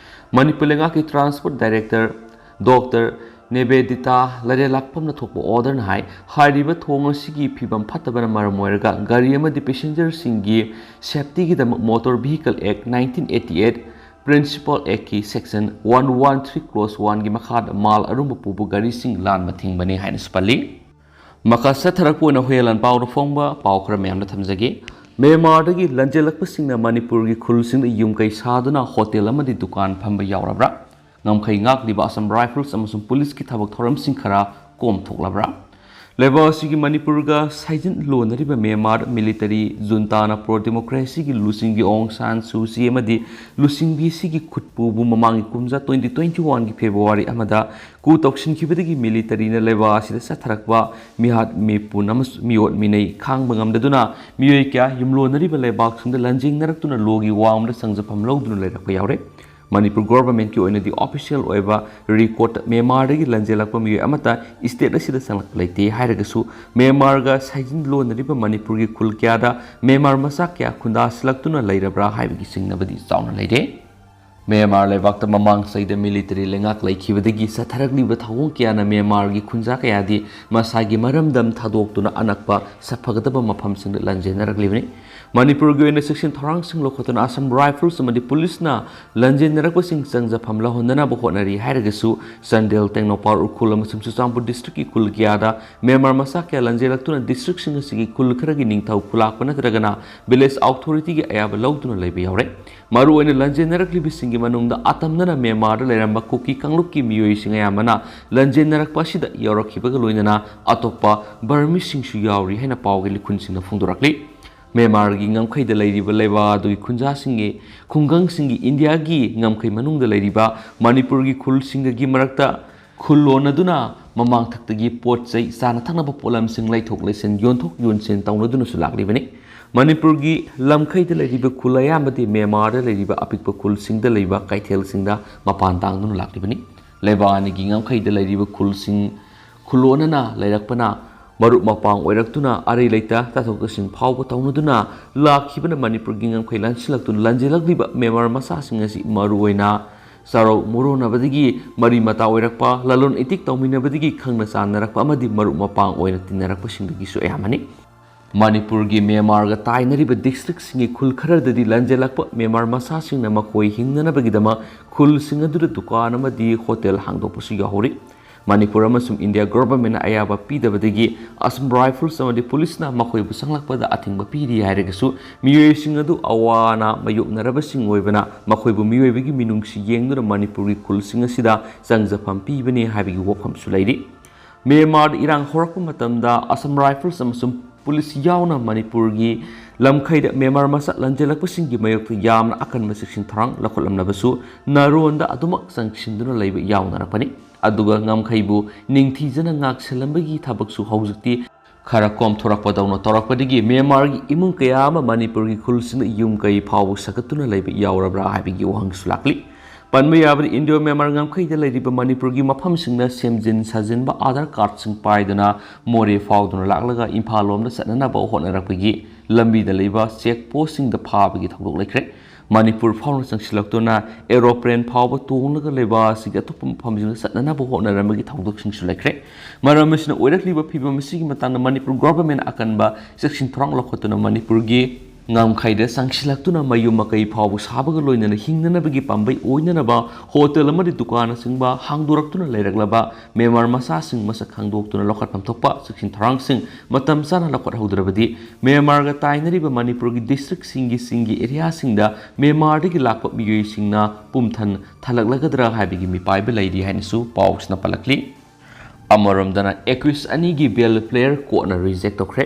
ꯃꯅꯤꯄꯨꯔ ꯂꯩꯉꯥꯛꯀꯤ transport director Doctor ꯅꯦꯕꯦꯗꯤꯇꯥ ꯂꯥꯏꯔꯦꯜꯂꯛꯐꯝꯅ ꯊꯣꯛꯄ ꯑꯣꯔꯗꯔꯅ ꯍꯥꯏ, ꯍꯥꯏꯔꯤꯕ ꯊꯣꯡ ꯑꯁꯤꯒꯤ ꯐꯤꯕꯝ ꯐꯠꯇꯕꯅ ꯃꯔꯝ ꯑꯣꯏꯔꯒ ꯒꯥꯔꯤ ꯑꯃꯗꯤ ꯄꯦꯁꯦꯟꯖꯔꯁꯤꯡꯒꯤ ꯁꯦꯐꯇꯤꯒꯤꯗꯃꯛ motor vehicle act nineteen eighty eight, principal ꯑꯦꯛꯀꯤ section one one three clause ꯋꯥꯟꯒꯤ ꯃꯈꯥꯗ ꯃꯥꯜ ꯑꯔꯨꯝꯕ ꯄꯨꯕ ꯒꯥꯔꯤꯁꯤꯡ ꯂꯥꯟꯕ ꯊꯤꯡꯕꯅꯤ ꯍꯥꯏꯅꯁꯨ ꯄꯜꯂꯤ꯫ ꯃꯈꯥ ꯆꯠꯊꯔꯛꯄ ꯑꯣꯏꯅ ꯍꯨꯌꯦꯟ ꯂꯥꯟꯄꯥꯎꯗ ꯐꯣꯡꯕ ꯄꯥꯎ ꯈꯔ ꯃꯌꯥꯝꯗ ꯊꯝꯖꯒꯦ꯫ ꯃ꯭ꯌꯥꯟꯃꯥꯔꯗꯒꯤ ꯂꯟꯖꯦꯜꯂꯛꯄꯁꯤꯡꯅ ꯃꯅꯤꯄꯨꯔꯒꯤ ꯈꯨꯜꯁꯤꯡꯗ ꯌꯨꯝ ꯀꯩ ꯁꯥꯗꯨꯅ ꯍꯣꯇꯦꯜ ꯑꯃꯗꯤ ꯗꯨꯀꯥꯟ ꯐꯝꯕ ꯌꯥꯎꯔꯕ꯭ꯔꯥ? ꯉꯝꯈꯩ ꯉꯥꯛꯂꯤꯕ ꯑꯁꯥꯝ ꯔꯥꯏꯐꯜꯁ ꯑꯃꯁꯨꯡ ꯄꯨꯂꯤꯁꯀꯤ ꯊꯕꯛ ꯊꯧꯔꯝꯁꯤꯡ ꯈꯔ ꯀꯣꯝꯊꯣꯛꯂꯕ꯭ꯔꯥ? ꯂꯩꯕꯥꯛ ꯑꯁꯤꯒꯤ ꯃꯅꯤꯄꯨꯔꯒ ꯁꯥꯏꯖꯤꯟ ꯂꯣꯟꯅꯔꯤꯕ ꯃ꯭ꯌꯥꯟꯃꯥꯔ ꯃꯤꯂꯤꯇꯔꯤ ꯖꯨꯟꯇꯥꯅ ꯄ꯭ꯔꯣ ꯗꯦꯃꯣꯀ꯭ꯔꯦꯁꯤꯒꯤ ꯂꯨꯆꯤꯡꯕꯤ ꯑꯣꯡ ꯁꯥꯟ ꯁꯨ ꯆꯤ ꯑꯃꯗꯤ ꯂꯨꯆꯤꯡꯕꯤ ꯑꯁꯤꯒꯤ ꯈꯨꯠꯄꯨꯕꯨ ꯃꯃꯥꯡꯒꯤ ꯀꯨꯝꯖꯥ ꯇ꯭ꯋꯦꯟꯇꯤ ꯇ꯭ꯋꯦꯟꯇꯤ ꯋꯥꯟꯒꯤ ꯐꯦꯕ꯭ꯔꯨꯋꯥꯔꯤ ꯑꯃꯗ ꯀꯨ ꯇꯧꯁꯤꯟꯈꯤꯕꯗꯒꯤ ꯃꯤꯂꯤꯇꯔꯤꯅ ꯂꯩꯕꯥꯛ ꯑꯁꯤꯗ ꯆꯠꯊꯔꯛꯄ ꯃꯤꯍꯥꯠ ꯃꯤꯄꯨꯟ ꯑꯃꯁꯨꯡ ꯃꯤꯑꯣꯠ ꯃꯤꯅꯩ ꯈꯥꯡꯕ ꯉꯝꯗꯗꯨꯅ ꯃꯤꯑꯣꯏ ꯀꯌꯥ ꯌꯨꯝꯂꯣꯟꯅꯔꯤꯕ ꯂꯩꯕꯥꯛꯁꯤꯡꯗ ꯂꯥꯟꯖꯦꯡꯅꯔꯛꯇꯨꯅ ꯂꯣꯒꯤ ꯋꯥꯡꯃꯗ ꯆꯪꯖꯐꯝ ꯂꯧꯗꯨꯅ ꯂꯩꯔꯛꯄ ꯌꯥꯎꯔꯦ꯫ ꯃꯅꯤꯄꯨꯔ ꯒꯣꯚꯔꯟꯃꯦꯟꯠꯀꯤ ꯑꯣꯏꯅꯗꯤ ꯑꯣꯐꯤꯁꯤꯌꯦꯜ ꯑꯣꯏꯕ ꯔꯦꯀꯣꯔꯗꯇ ꯃ꯭ꯌꯥꯟꯃꯥꯔꯗꯒꯤ ꯂꯥꯟꯖꯦꯜꯂꯛꯄ ꯃꯤꯑꯣꯏ ꯑꯃꯠꯇ ꯁ꯭ꯇꯦꯠ ꯑꯁꯤꯗ ꯆꯪꯂꯛꯄ ꯂꯩꯇꯦ ꯍꯥꯏꯔꯒꯁꯨ, ꯃ꯭ꯌꯥꯟꯃꯥꯔꯒ ꯁꯥꯏꯖꯤꯟ ꯂꯣꯟꯅꯔꯤꯕ ꯃꯅꯤꯄꯨꯔꯒꯤ ꯈꯨꯜ ꯀꯌꯥꯗ ꯃ꯭ꯌꯥꯟꯃꯥꯔ ꯃꯆꯥ ꯀꯌꯥ ꯈꯨꯟꯗꯥꯁꯤꯜꯂꯛꯇꯨꯅ ꯂꯩꯔꯕ꯭ꯔꯥ ꯍꯥꯏꯕꯒꯤ ꯆꯤꯡꯅꯕꯗꯤ ꯆꯥꯎꯅ ꯂꯩꯔꯦ꯫ ꯃ꯭ꯌꯥꯟꯃꯥꯔ ꯂꯩꯕꯥꯛꯇ ꯃꯃꯥꯡ ꯆꯍꯤꯗ ꯃꯤꯂꯤꯇꯔꯤ ꯂꯩꯉꯥꯛ ꯂꯩꯈꯤꯕꯗꯒꯤ ꯆꯠꯊꯔꯛꯂꯤꯕ ꯊꯧꯑꯣꯡ ꯀꯌꯥꯅ ꯃ꯭ꯌꯥꯟꯃꯥꯔꯒꯤ ꯈꯨꯟꯖꯥ ꯀꯌꯥꯗꯤ ꯃꯁꯥꯒꯤ ꯃꯔꯝꯗꯝ ꯊꯥꯗꯣꯛꯇꯨꯅ ꯑꯅꯛꯄ ꯁꯛꯐꯒꯗꯕ ꯃꯐꯝꯁꯤꯡꯗ ꯂꯥꯟꯖꯦꯟꯅꯔꯛꯂꯤꯕꯅꯤ꯫ ꯃꯅꯤꯄꯨꯔꯒꯤ ꯑꯣꯏꯅ ꯆꯦꯛꯁꯤꯟ ꯊꯧꯔꯥꯡꯁꯤꯡ ꯂꯧꯈꯠꯇꯨꯅ ꯑꯁꯥꯝ ꯔꯥꯏꯐꯜꯁ ꯑꯃꯗꯤ ꯄꯨꯂꯤꯁꯅ ꯂꯥꯟꯖꯦꯟꯅꯔꯛꯄꯁꯤꯡ ꯆꯪꯖꯐꯝ ꯂꯧꯍꯟꯗꯅꯕ ꯍꯣꯠꯅꯔꯤ ꯍꯥꯏꯔꯒꯁꯨ, ꯆꯥꯟꯗꯦꯜ, ꯇꯦꯡꯅꯧꯄꯜ, ꯎꯈ꯭ꯔꯨꯜ ꯑꯃꯁꯨꯡ ꯆꯨꯔꯆꯥꯟꯄꯨꯔ ꯗꯤꯁꯇ꯭ꯔꯤꯛꯀꯤ ꯈꯨꯜ ꯀꯌꯥꯗ ꯃ꯭ꯌꯥꯟꯃꯥꯔ ꯃꯆꯥ ꯀꯌꯥ ꯂꯥꯟꯖꯦꯜꯂꯛꯇꯨꯅ ꯗꯤꯁꯇ꯭ꯔꯤꯛꯁꯤꯡ ꯑꯁꯤꯒꯤ ꯈꯨꯜ ꯈꯔꯒꯤ ꯅꯤꯡꯊꯧ ꯈꯨꯂꯥꯛꯄ ꯅꯠꯇ꯭ꯔꯒꯅ ꯚꯤꯂꯦꯖ ꯑꯣꯊꯣꯔꯤꯇꯤꯒꯤ ꯑꯌꯥꯕ ꯂꯧꯗꯨꯅ ꯂꯩꯕ ꯌꯥꯎꯔꯦ꯫ ꯃꯔꯨꯑꯣꯏꯅ ꯂꯥꯟꯖꯦꯟꯅꯔꯛꯂꯤꯕꯁꯤꯡꯒꯤ ꯃꯅꯨꯡꯗ ꯑꯇꯝꯅꯅ ꯃ꯭ꯌꯥꯟꯃꯥꯔꯗ ꯂꯩꯔꯝꯕ ꯀꯨꯀꯤ ꯀꯥꯡꯂꯨꯞꯀꯤ ꯃꯤꯑꯣꯏꯁꯤꯡ ꯑꯌꯥꯝꯕꯅ ꯂꯥꯟꯖꯦꯟꯅꯔꯛꯄ ꯑꯁꯤꯗ ꯌꯥꯎꯔꯛꯈꯤꯕꯒ ꯂꯣꯏꯅꯅ ꯑꯇꯣꯞꯄ ꯕꯔꯃꯤꯁꯤꯡꯁꯨ ꯌꯥꯎꯔꯤ ꯍꯥꯏꯅ ꯄꯥꯎꯒꯤ ꯂꯤꯈꯨꯟꯁꯤꯡꯅ ꯐꯣꯡꯗꯣꯔꯛꯂꯤ꯫ ꯃ꯭ꯌꯥꯟꯃꯥꯔꯒꯤ ꯉꯝꯈꯩꯗ ꯂꯩꯔꯤꯕ ꯂꯩꯕꯥꯛ ꯑꯗꯨꯒꯤ ꯈꯨꯟꯖꯥꯁꯤꯡꯒꯤ ꯈꯨꯡꯒꯪꯁꯤꯡꯒꯤ ꯏꯟꯗꯤꯌꯥꯒꯤ ꯉꯝꯈꯩ ꯃꯅꯨꯡꯗ ꯂꯩꯔꯤꯕ ꯃꯅꯤꯄꯨꯔꯒꯤ ꯈꯨꯜꯁꯤꯡꯒꯒꯤ ꯃꯔꯛꯇ ꯈꯨꯜ ꯂꯣꯟꯅꯗꯨꯅ ꯃꯃꯥꯡꯊꯛꯇꯒꯤ ꯄꯣꯠ ꯆꯩ, ꯆꯥꯅ ꯊꯛꯅꯕ ꯄꯣꯠꯂꯝꯁꯤꯡ ꯂꯩꯊꯣꯛ ꯂꯩꯁꯤꯟ, ꯌꯣꯟꯊꯣꯛ ꯌꯣꯟꯁꯤꯟ ꯇꯧꯅꯗꯨꯅꯁꯨ ꯂꯥꯛꯂꯤꯕꯅꯤ꯫ ꯃꯅꯤꯄꯨꯔꯒꯤ ꯂꯝꯈꯩꯗ ꯂꯩꯔꯤꯕ ꯈꯨꯜ ꯑꯌꯥꯝꯕꯗꯤ ꯃ꯭ꯌꯥꯟꯃꯥꯔꯗ ꯂꯩꯔꯤꯕ ꯑꯄꯤꯛꯄ ꯈꯨꯜꯁꯤꯡꯗ ꯂꯩꯕ ꯀꯩꯊꯦꯜꯁꯤꯡꯗ ꯃꯄꯥꯟ ꯇꯥꯡꯗꯨꯅ ꯂꯥꯛꯂꯤꯕꯅꯤ꯫ ꯂꯩꯕꯥꯛ ꯑꯅꯤꯒꯤ ꯉꯝꯈꯩꯗ ꯂꯩꯔꯤꯕ ꯈꯨꯜꯁꯤꯡ ꯈꯨꯜꯂꯣꯟꯅꯅ ꯂꯩꯔꯛꯄꯅ ꯃꯔꯨꯞ ꯃꯄꯥꯡ ꯑꯣꯏꯔꯛꯇꯨꯅ ꯑꯔꯩ ꯂꯩꯇ ꯇꯥꯊꯣꯛ ꯇꯥꯁꯤꯟ ꯐꯥꯎꯕ ꯇꯧꯅꯗꯨꯅ ꯂꯥꯛꯈꯤꯕꯅ ꯃꯅꯤꯄꯨꯔꯒꯤ ꯉꯝꯈꯩ ꯂꯥꯟꯁꯤꯜꯂꯛꯇꯨꯅ ꯂꯥꯟꯖꯦꯜꯂꯛꯂꯤꯕ ꯃ꯭ꯌꯥꯟꯃꯥꯔ ꯃꯆꯥꯁꯤꯡ ꯑꯁꯤ ꯃꯔꯨꯑꯣꯏꯅ ꯆꯥꯔꯧ ꯃꯨꯔꯣꯟꯅꯕꯗꯒꯤ ꯃꯔꯤ ꯃꯇꯥ ꯑꯣꯏꯔꯛꯄ, ꯂꯂꯣꯟ ꯏꯇꯤꯛ ꯇꯧꯃꯤꯟꯅꯕꯗꯒꯤ ꯈꯪꯅ ꯆꯥꯟꯅꯔꯛꯄ ꯑꯃꯗꯤ ꯃꯔꯨꯞ ꯃꯄꯥꯡ ꯑꯣꯏꯅ ꯇꯤꯟꯅꯔꯛꯄꯁꯤꯡꯗꯒꯤꯁꯨ ꯑꯌꯥꯝꯕꯅꯤ꯫ ꯃꯅꯤꯄꯨꯔꯒꯤ ꯃ꯭ꯌꯥꯟꯃꯥꯔꯒ ꯇꯥꯏꯅꯔꯤꯕ ꯗꯤꯁꯇ꯭ꯔꯤꯛꯁꯤꯡꯒꯤ ꯈꯨꯜ ꯈꯔꯗꯗꯤ ꯂꯥꯟꯖꯦꯜꯂꯛꯄ ꯃ꯭ꯌꯥꯟꯃꯥꯔ ꯃꯆꯥꯁꯤꯡꯅ ꯃꯈꯣꯏ ꯍꯤꯡꯅꯅꯕꯒꯤꯗꯃꯛ ꯈꯨꯜꯁꯤꯡ ꯑꯗꯨꯗ ꯗꯨꯀꯥꯟ ꯑꯃꯗꯤ ꯍꯣꯇꯦꯜ ꯍꯥꯡꯗꯣꯛꯄꯁꯨ ꯌꯥꯎꯍꯧꯔꯤ꯫ ꯃꯅꯤꯄꯨꯔ ꯑꯃꯁꯨꯡ ꯏꯟꯗꯤꯌꯥ ꯒꯣꯚꯔꯟꯃꯦꯟꯠꯅ ꯑꯌꯥꯕ ꯄꯤꯗꯕꯗꯒꯤ ꯑꯁꯥꯝ ꯔꯥꯏꯐꯜꯁ ꯑꯃꯗꯤ ꯄꯨꯂꯤꯁꯅ ꯃꯈꯣꯏꯕꯨ ꯆꯪꯂꯛꯄꯗ ꯑꯊꯤꯡꯕ ꯄꯤꯔꯤ ꯍꯥꯏꯔꯒꯁꯨ, ꯃꯤꯑꯣꯏꯁꯤꯡ ꯑꯗꯨ ꯑꯋꯥ ꯑꯅꯥ ꯃꯥꯌꯣꯛꯅꯔꯕꯁꯤꯡ ꯑꯣꯏꯕꯅ ꯃꯈꯣꯏꯕꯨ ꯃꯤꯑꯣꯏꯕꯒꯤ ꯃꯤꯅꯨꯡꯁꯤ ꯌꯦꯡꯗꯨꯅ ꯃꯅꯤꯄꯨꯔꯒꯤ ꯈꯨꯜꯁꯤꯡ ꯑꯁꯤꯗ ꯆꯪꯖꯐꯝ ꯄꯤꯕꯅꯤ ꯍꯥꯏꯕꯒꯤ ꯋꯥꯐꯝꯁꯨ ꯂꯩꯔꯤ꯫ ꯃ꯭ꯌꯥꯟꯃꯥꯔꯗ ꯏꯔꯥꯡ ꯍꯧꯔꯛꯄ ꯃꯇꯝꯗ ꯑꯁꯥꯝ ꯔꯥꯏꯐꯜꯁ ꯑꯃꯁꯨꯡ ꯄꯨꯂꯤꯁ ꯌꯥꯎꯅ ꯃꯅꯤꯄꯨꯔꯒꯤ ꯂꯝꯈꯩꯗ ꯃ꯭ꯌꯥꯟꯃꯥꯔ ꯃꯆꯥ ꯂꯥꯟꯖꯦꯜꯂꯛꯄꯁꯤꯡꯒꯤ ꯃꯥꯌꯣꯛꯇ ꯌꯥꯝꯅ ꯑꯀꯟꯕ ꯆꯦꯛꯁꯤꯟ ꯊꯧꯔꯥꯡ ꯂꯧꯈꯠꯂꯝꯂꯕꯁꯨ, ꯅꯥꯔꯣꯟꯗ ꯑꯗꯨꯃꯛ ꯆꯪꯁꯤꯟꯗꯨꯅ ꯂꯩꯕ ꯌꯥꯎꯅꯔꯛꯄꯅꯤ꯫ ꯑꯗꯨꯒ ꯉꯝꯈꯩꯕꯨ ꯅꯤꯡꯊꯤꯖꯅ ꯉꯥꯛꯁꯦꯜꯂꯝꯕꯒꯤ ꯊꯕꯛꯁꯨ ꯍꯧꯖꯤꯛꯇꯤ ꯈꯔ ꯀꯣꯝꯊꯣꯔꯛꯄꯗꯧꯅ ꯇꯧꯔꯛꯄꯗꯒꯤ ꯃ꯭ꯌꯥꯟꯃꯥꯔꯒꯤ ꯏꯃꯨꯡ ꯀꯌꯥ ꯑꯃ ꯃꯅꯤꯄꯨꯔꯒꯤ ꯈꯨꯜꯁꯤꯡꯗ ꯌꯨꯝ ꯀꯩ ꯐꯥꯎꯕ ꯁꯥꯒꯠꯇꯨꯅ ꯂꯩꯕ ꯌꯥꯎꯔꯕ꯭ꯔꯥ ꯍꯥꯏꯕꯒꯤ ꯋꯥꯍꯪꯁꯨ ꯂꯥꯛꯂꯤ꯫ ꯄꯟꯕ ꯌꯥꯕꯗ, ꯏꯟꯗꯤꯌꯥ ꯃ꯭ꯌꯥꯟꯃꯥꯔ ꯉꯝꯈꯩꯗ ꯂꯩꯔꯤꯕ ꯃꯅꯤꯄꯨꯔꯒꯤ ꯃꯐꯝꯁꯤꯡꯅ ꯁꯦꯝꯖꯤꯟ ꯁꯥꯖꯤꯟꯕ ꯑꯥꯙꯥꯔ ꯀꯥꯔꯗꯁꯤꯡ ꯄꯥꯏꯗꯨꯅ ꯃꯣꯔꯦ ꯐꯥꯎꯗꯨꯅ ꯂꯥꯛꯂꯒ ꯏꯝꯐꯥꯜ ꯂꯣꯝꯗ ꯆꯠꯅꯅꯕ ꯍꯣꯠꯅꯔꯛꯄꯒꯤ ꯂꯝꯕꯤꯗ ꯂꯩꯕ ꯆꯦꯛ ꯄꯣꯁꯁꯤꯡꯗ ꯐꯥꯕꯒꯤ ꯊꯧꯗꯣꯛ ꯂꯩꯈ꯭ꯔꯦ꯫ ꯃꯅꯤꯄꯨꯔ ꯐꯥꯎꯅ ꯆꯪꯁꯤꯜꯂꯛꯇꯨꯅ ꯑꯦꯔꯣꯄ꯭ꯂꯦꯟ ꯐꯥꯎꯕ ꯇꯣꯡꯂꯒ ꯂꯩꯕ ꯑꯁꯤꯒꯤ ꯑꯇꯣꯞꯄ ꯃꯐꯝꯁꯤꯡꯗ ꯆꯠꯅꯅꯕ ꯍꯣꯠꯅꯔꯝꯕꯒꯤ ꯊꯧꯗꯣꯛꯁꯤꯡꯁꯨ ꯂꯩꯈ꯭ꯔꯦ꯫ ꯃꯔꯝ ꯑꯁꯤꯅ ꯑꯣꯏꯔꯛꯂꯤꯕ ꯐꯤꯕꯝ ꯑꯁꯤꯒꯤ ꯃꯇꯥꯡꯗ ꯃꯅꯤꯄꯨꯔ ꯒꯣꯚꯔꯟꯃꯦꯟꯠ ꯑꯀꯟꯕ ꯆꯦꯛꯁꯤꯟ ꯊꯧꯔꯥꯡ ꯂꯧꯈꯠꯇꯨꯅ ꯃꯅꯤꯄꯨꯔꯒꯤ ꯉꯝꯈꯩꯗ ꯆꯪꯁꯤꯜꯂꯛꯇꯨꯅ ꯃꯌꯨꯝ ꯃꯀꯩ ꯐꯥꯎꯕ ꯁꯥꯕꯒ ꯂꯣꯏꯅꯅ ꯍꯤꯡꯅꯅꯕꯒꯤ ꯄꯥꯝꯕꯩ ꯑꯣꯏꯅꯅꯕ ꯍꯣꯇꯦꯜ ꯑꯃꯗꯤ ꯗꯨꯀꯥꯟꯅꯆꯤꯡꯕ ꯍꯥꯡꯗꯣꯔꯛꯇꯨꯅ ꯂꯩꯔꯛꯂꯕ ꯃ꯭ꯌꯥꯟꯃꯥꯔ ꯃꯆꯥꯁꯤꯡ ꯃꯁꯛ ꯈꯪꯗꯣꯛꯇꯨꯅ ꯂꯧꯈꯠꯐꯝ ꯊꯣꯛꯄ ꯆꯦꯛꯁꯤꯟ ꯊꯧꯔꯥꯡꯁꯤꯡ ꯃꯇꯝ ꯆꯥꯅ ꯂꯧꯈꯠꯍꯧꯗ꯭ꯔꯕꯗꯤ ꯃ꯭ꯌꯥꯟꯃꯥꯔꯒ ꯇꯥꯏꯅꯔꯤꯕ ꯃꯅꯤꯄꯨꯔꯒꯤ ꯗꯤꯁꯇ꯭ꯔꯤꯛꯁꯤꯡꯒꯤ ꯆꯤꯡꯒꯤ ꯑꯦꯔꯤꯌꯥꯁꯤꯡꯗ ꯃ꯭ꯌꯥꯟꯃꯥꯔꯗꯒꯤ ꯂꯥꯛꯄ ꯃꯤꯑꯣꯏꯁꯤꯡꯅ ꯄꯨꯝꯊꯟ ꯊꯜꯂꯛꯂꯒꯗ꯭ꯔꯥ ꯍꯥꯏꯕꯒꯤ ꯃꯤꯄꯥꯏꯕ ꯂꯩꯔꯤ ꯍꯥꯏꯅꯁꯨ ꯄꯥꯎꯁꯤꯅ ꯄꯜꯂꯛꯂꯤ꯫ ꯑꯃꯔꯣꯝꯗꯅ ꯑꯦꯀ꯭ꯌꯨꯁ ꯑꯅꯤꯒꯤ ꯕꯦꯜ ꯄ꯭ꯂꯦꯌꯔ ꯀꯣꯔꯠꯅ ꯔꯤꯖꯦꯛ ꯇꯧꯈ꯭ꯔꯦ꯫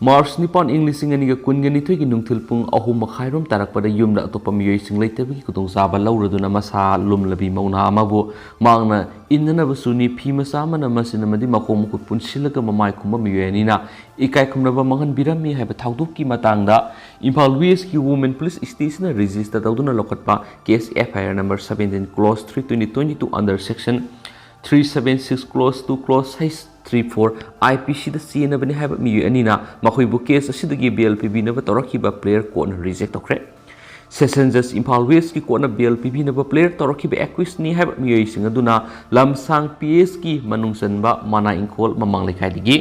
ꯃꯥꯔꯆ ꯅꯤꯄꯥꯟ, ꯏꯪ ꯂꯤꯁꯤꯡ ꯑꯅꯤꯒ ꯀꯨꯟꯒ ꯅꯤꯊꯣꯏꯒꯤ ꯅꯨꯡꯊꯤꯜ ꯄꯨꯡ ꯑꯍꯨꯝ ꯃꯈꯥꯏꯔꯣꯝ ꯇꯥꯔꯛꯄꯗ ꯌꯨꯝꯗ ꯑꯇꯣꯞꯄ ꯃꯤꯑꯣꯏꯁꯤꯡ ꯂꯩꯇꯕꯒꯤ ꯈꯨꯗꯣꯡꯆꯥꯕ ꯂꯧꯔꯗꯨꯅ ꯃꯁꯥ ꯂꯨꯝꯂꯕꯤ ꯃꯧꯅꯥ ꯑꯃꯕꯨ ꯃꯥꯡꯅ ꯏꯟꯅꯅꯕꯁꯨꯅꯤ ꯐꯤ ꯃꯆꯥ ꯑꯃꯅ ꯃꯆꯤꯟ ꯑꯃꯗꯤ ꯃꯈꯣꯡ ꯃꯈꯨꯠ ꯄꯨꯟꯁꯤꯜꯂꯒ ꯃꯃꯥꯏ ꯈꯨꯝꯕ ꯃꯤꯑꯣꯏ ꯑꯅꯤꯅ ꯏꯀꯥꯏ ꯈꯨꯝꯅꯕ ꯃꯥꯡꯍꯟꯕꯤꯔꯝꯃꯤ ꯍꯥꯏꯕ ꯊꯧꯗꯣꯛꯀꯤ ꯃꯇꯥꯡꯗ ꯏꯝꯐꯥꯜ ꯋꯦꯁꯀꯤ ꯋꯨꯃꯦꯟ ꯄꯨꯂꯤꯁ ꯁ꯭ꯇꯦꯁꯟꯅ ꯔꯦꯖꯤꯁꯇꯔ ꯇꯧꯗꯨꯅ ꯂꯧꯈꯠꯄ case F I R number seventeen clause three twenty twenty two under section three seven six clause two clause six three four I P C ꯗ ꯆꯦꯟꯅꯕꯅꯤ ꯍꯥꯏꯕ ꯃꯤꯑꯣꯏ ꯑꯅꯤꯅ ꯃꯈꯣꯏꯕꯨ ꯀꯦꯁ ꯑꯁꯤꯗꯒꯤ ꯕꯦꯜ ꯄꯤꯕꯤꯅꯕ ꯇꯧꯔꯛꯈꯤꯕ ꯄ꯭ꯂꯦꯌꯔ ꯀꯣꯔꯠꯅ ꯔꯤꯖꯦꯛ ꯇꯧꯈ꯭ꯔꯦ꯫ ꯁꯦꯁꯟ ꯖꯁ ꯏꯝꯐꯥꯜ ꯋꯦꯁꯀꯤ ꯀꯣꯔꯠꯅ ꯕꯦꯜ ꯄꯤꯕꯤꯅꯕ ꯄ꯭ꯂꯦꯌꯔ ꯇꯧꯔꯛꯈꯤꯕ ꯑꯦꯀ꯭ꯌꯨꯁꯅꯤ ꯍꯥꯏꯕ ꯃꯤꯑꯣꯏꯁꯤꯡ ꯑꯗꯨꯅ ꯂꯝꯁꯥꯡ ꯄꯤ ꯑꯦꯁꯀꯤ ꯃꯅꯨꯡ ꯆꯟꯕ ꯃꯅꯥ ꯏꯪꯈꯣꯜ ꯃꯃꯥꯡ ꯂꯩꯀꯥꯏꯗꯒꯤ꯫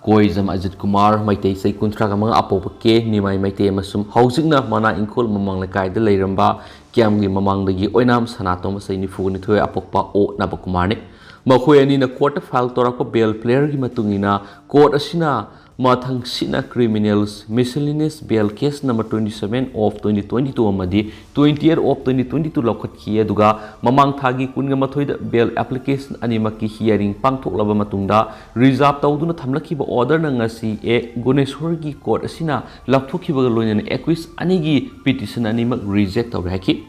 ꯀꯣꯏꯖꯝ ꯑꯖꯤꯠ ꯀꯨꯃꯥꯔ, ꯃꯩꯇꯩ, ꯆꯍꯤ ꯀꯨꯟꯊ꯭ꯔꯥꯒ ꯃꯉꯥ, ꯑꯄꯣꯛꯄ ꯀꯦ ꯅꯤꯃꯥꯏ ꯃꯩꯇꯩ ꯑꯃꯁꯨꯡ ꯍꯧꯖꯤꯛꯅ ꯃꯅꯥ ꯏꯪꯈꯣꯜ ꯃꯃꯥꯡ ꯂꯩꯀꯥꯏꯗ ꯂꯩꯔꯝꯕ ꯀꯤꯌꯥꯝꯒꯤ ꯃꯃꯥꯡꯗꯒꯤ ꯑꯣꯏꯅꯥꯝ ꯁꯅꯥꯇꯣꯝꯕ, ꯆꯍꯤ ꯅꯤꯐꯨꯒ ꯅꯤꯊꯣꯏ, ꯑꯄꯣꯛꯄ ꯑꯣ ꯅꯕꯀꯨꯃꯥꯔꯅꯤ꯫ ꯃꯈꯣꯏ ꯑꯅꯤꯅ ꯀꯣꯔꯠꯇ ꯐꯥꯏꯜ ꯇꯧꯔꯛꯄ ꯕꯦꯜ ꯄ꯭ꯂꯦꯌꯔꯒꯤ ꯃꯇꯨꯡ ꯏꯟꯅ, ꯀꯣꯔꯠ ꯑꯁꯤꯅ ꯃꯊꯪꯁꯤꯠꯅ criminals miscellaneous bail case number twenty seven of twenty twenty two ꯑꯃꯗꯤ twenty eight of twenty twenty two ꯂꯧꯈꯠꯈꯤ, ꯑꯗꯨꯒ ꯃꯃꯥꯡ ꯊꯥꯒꯤ ꯀꯨꯟꯒ ꯃꯥꯊꯣꯏꯗ ꯕꯦꯜ ꯑꯦꯄ꯭ꯂꯤꯀꯦꯁꯟ ꯑꯅꯤꯃꯛꯀꯤ ꯍꯤꯌꯥꯔꯤꯡ ꯄꯥꯡꯊꯣꯛꯂꯕ ꯃꯇꯨꯡꯗ, ꯔꯤꯖꯥꯔꯚ ꯇꯧꯗꯨꯅ ꯊꯝꯂꯛꯈꯤꯕ ꯑꯣꯔꯗꯔꯅ ꯉꯁꯤ ꯑꯦ ꯒꯨꯅꯦꯁꯣꯔꯒꯤ ꯀꯣꯔꯠ ꯑꯁꯤꯅ ꯂꯧꯊꯣꯛꯈꯤꯕꯒ ꯂꯣꯏꯅꯅ ꯑꯦꯀ꯭ꯌꯨꯁ ꯑꯅꯤꯒꯤ ꯄꯤꯇꯤꯁꯟ ꯑꯅꯤꯃꯛ ꯔꯤꯖꯦꯛ ꯇꯧꯔꯦ ꯍꯥꯏꯈꯤ꯫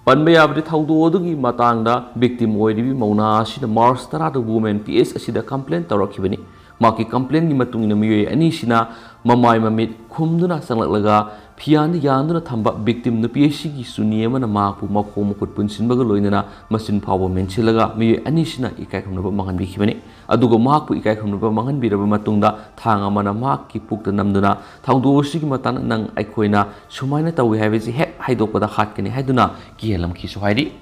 ꯄꯟꯕ ꯌꯥꯕꯗꯤ, ꯊꯧꯗꯣꯛ ꯑꯗꯨꯒꯤ ꯃꯇꯥꯡꯗ ꯚꯤꯛꯇꯤꯝ ꯑꯣꯏꯔꯤꯕꯤ ꯃꯧꯅꯥ ꯑꯁꯤꯅ ꯃꯥꯔꯆ ꯇꯔꯥꯗ ꯋꯨꯃꯦꯟ ꯄꯤ ꯑꯦꯁ ꯑꯁꯤꯗ ꯀꯝꯄ꯭ꯂꯦꯟ ꯇꯧꯔꯛꯈꯤꯕꯅꯤ꯫ ꯃꯍꯥꯛꯀꯤ ꯀꯝꯄ꯭ꯂꯦꯟꯒꯤ ꯃꯇꯨꯡ ꯏꯟꯅ, ꯃꯤꯑꯣꯏ ꯑꯅꯤꯁꯤꯅ ꯃꯃꯥꯏ ꯃꯃꯤꯠ ꯈꯨꯝꯗꯨꯅ ꯆꯪꯂꯛꯂꯒ ꯐꯤꯌꯥꯟꯗ ꯌꯥꯟꯗꯨꯅ ꯊꯝꯕ ꯚꯤꯛꯇꯤꯝ ꯅꯨꯄꯤ ꯑꯁꯤꯒꯤ ꯆꯨꯅꯤ ꯑꯃꯅ ꯃꯍꯥꯛꯄꯨ ꯃꯈꯣꯡ ꯃꯈꯨꯠ ꯄꯨꯟꯁꯤꯟꯕꯒ ꯂꯣꯏꯅꯅ ꯃꯆꯤꯟ ꯐꯥꯎꯕ ꯃꯦꯟꯁꯤꯜꯂꯒ ꯃꯤꯑꯣꯏ ꯑꯅꯤꯁꯤꯅ ꯏꯀꯥꯏ ꯈꯨꯝꯅꯕ ꯃꯥꯡꯍꯟꯕꯤꯈꯤꯕꯅꯤ꯫ ꯑꯗꯨꯒ ꯃꯍꯥꯛꯄꯨ ꯏꯀꯥꯏ ꯈꯨꯝꯅꯕ ꯃꯥꯡꯍꯟꯕꯤꯔꯕ ꯃꯇꯨꯡꯗ, ꯊꯥꯡ ꯑꯃꯅ ꯃꯍꯥꯛꯀꯤ ꯄꯨꯛꯇ ꯅꯝꯗꯨꯅ, "ꯊꯧꯗꯣꯛ ꯑꯁꯤꯒꯤ ꯃꯇꯥꯡꯗ ꯅꯪ ꯑꯩꯈꯣꯏꯅ ꯁꯨꯃꯥꯏꯅ ꯇꯧꯏ ꯍꯥꯏꯕꯁꯤ ꯍꯦꯛ ꯍꯥꯏꯗꯣꯛꯄꯗ ꯍꯥꯠꯀꯅꯤ" ꯍꯥꯏꯗꯨꯅ ꯀꯤꯍꯜꯂꯝꯈꯤꯁꯨ ꯍꯥꯏꯔꯤ꯫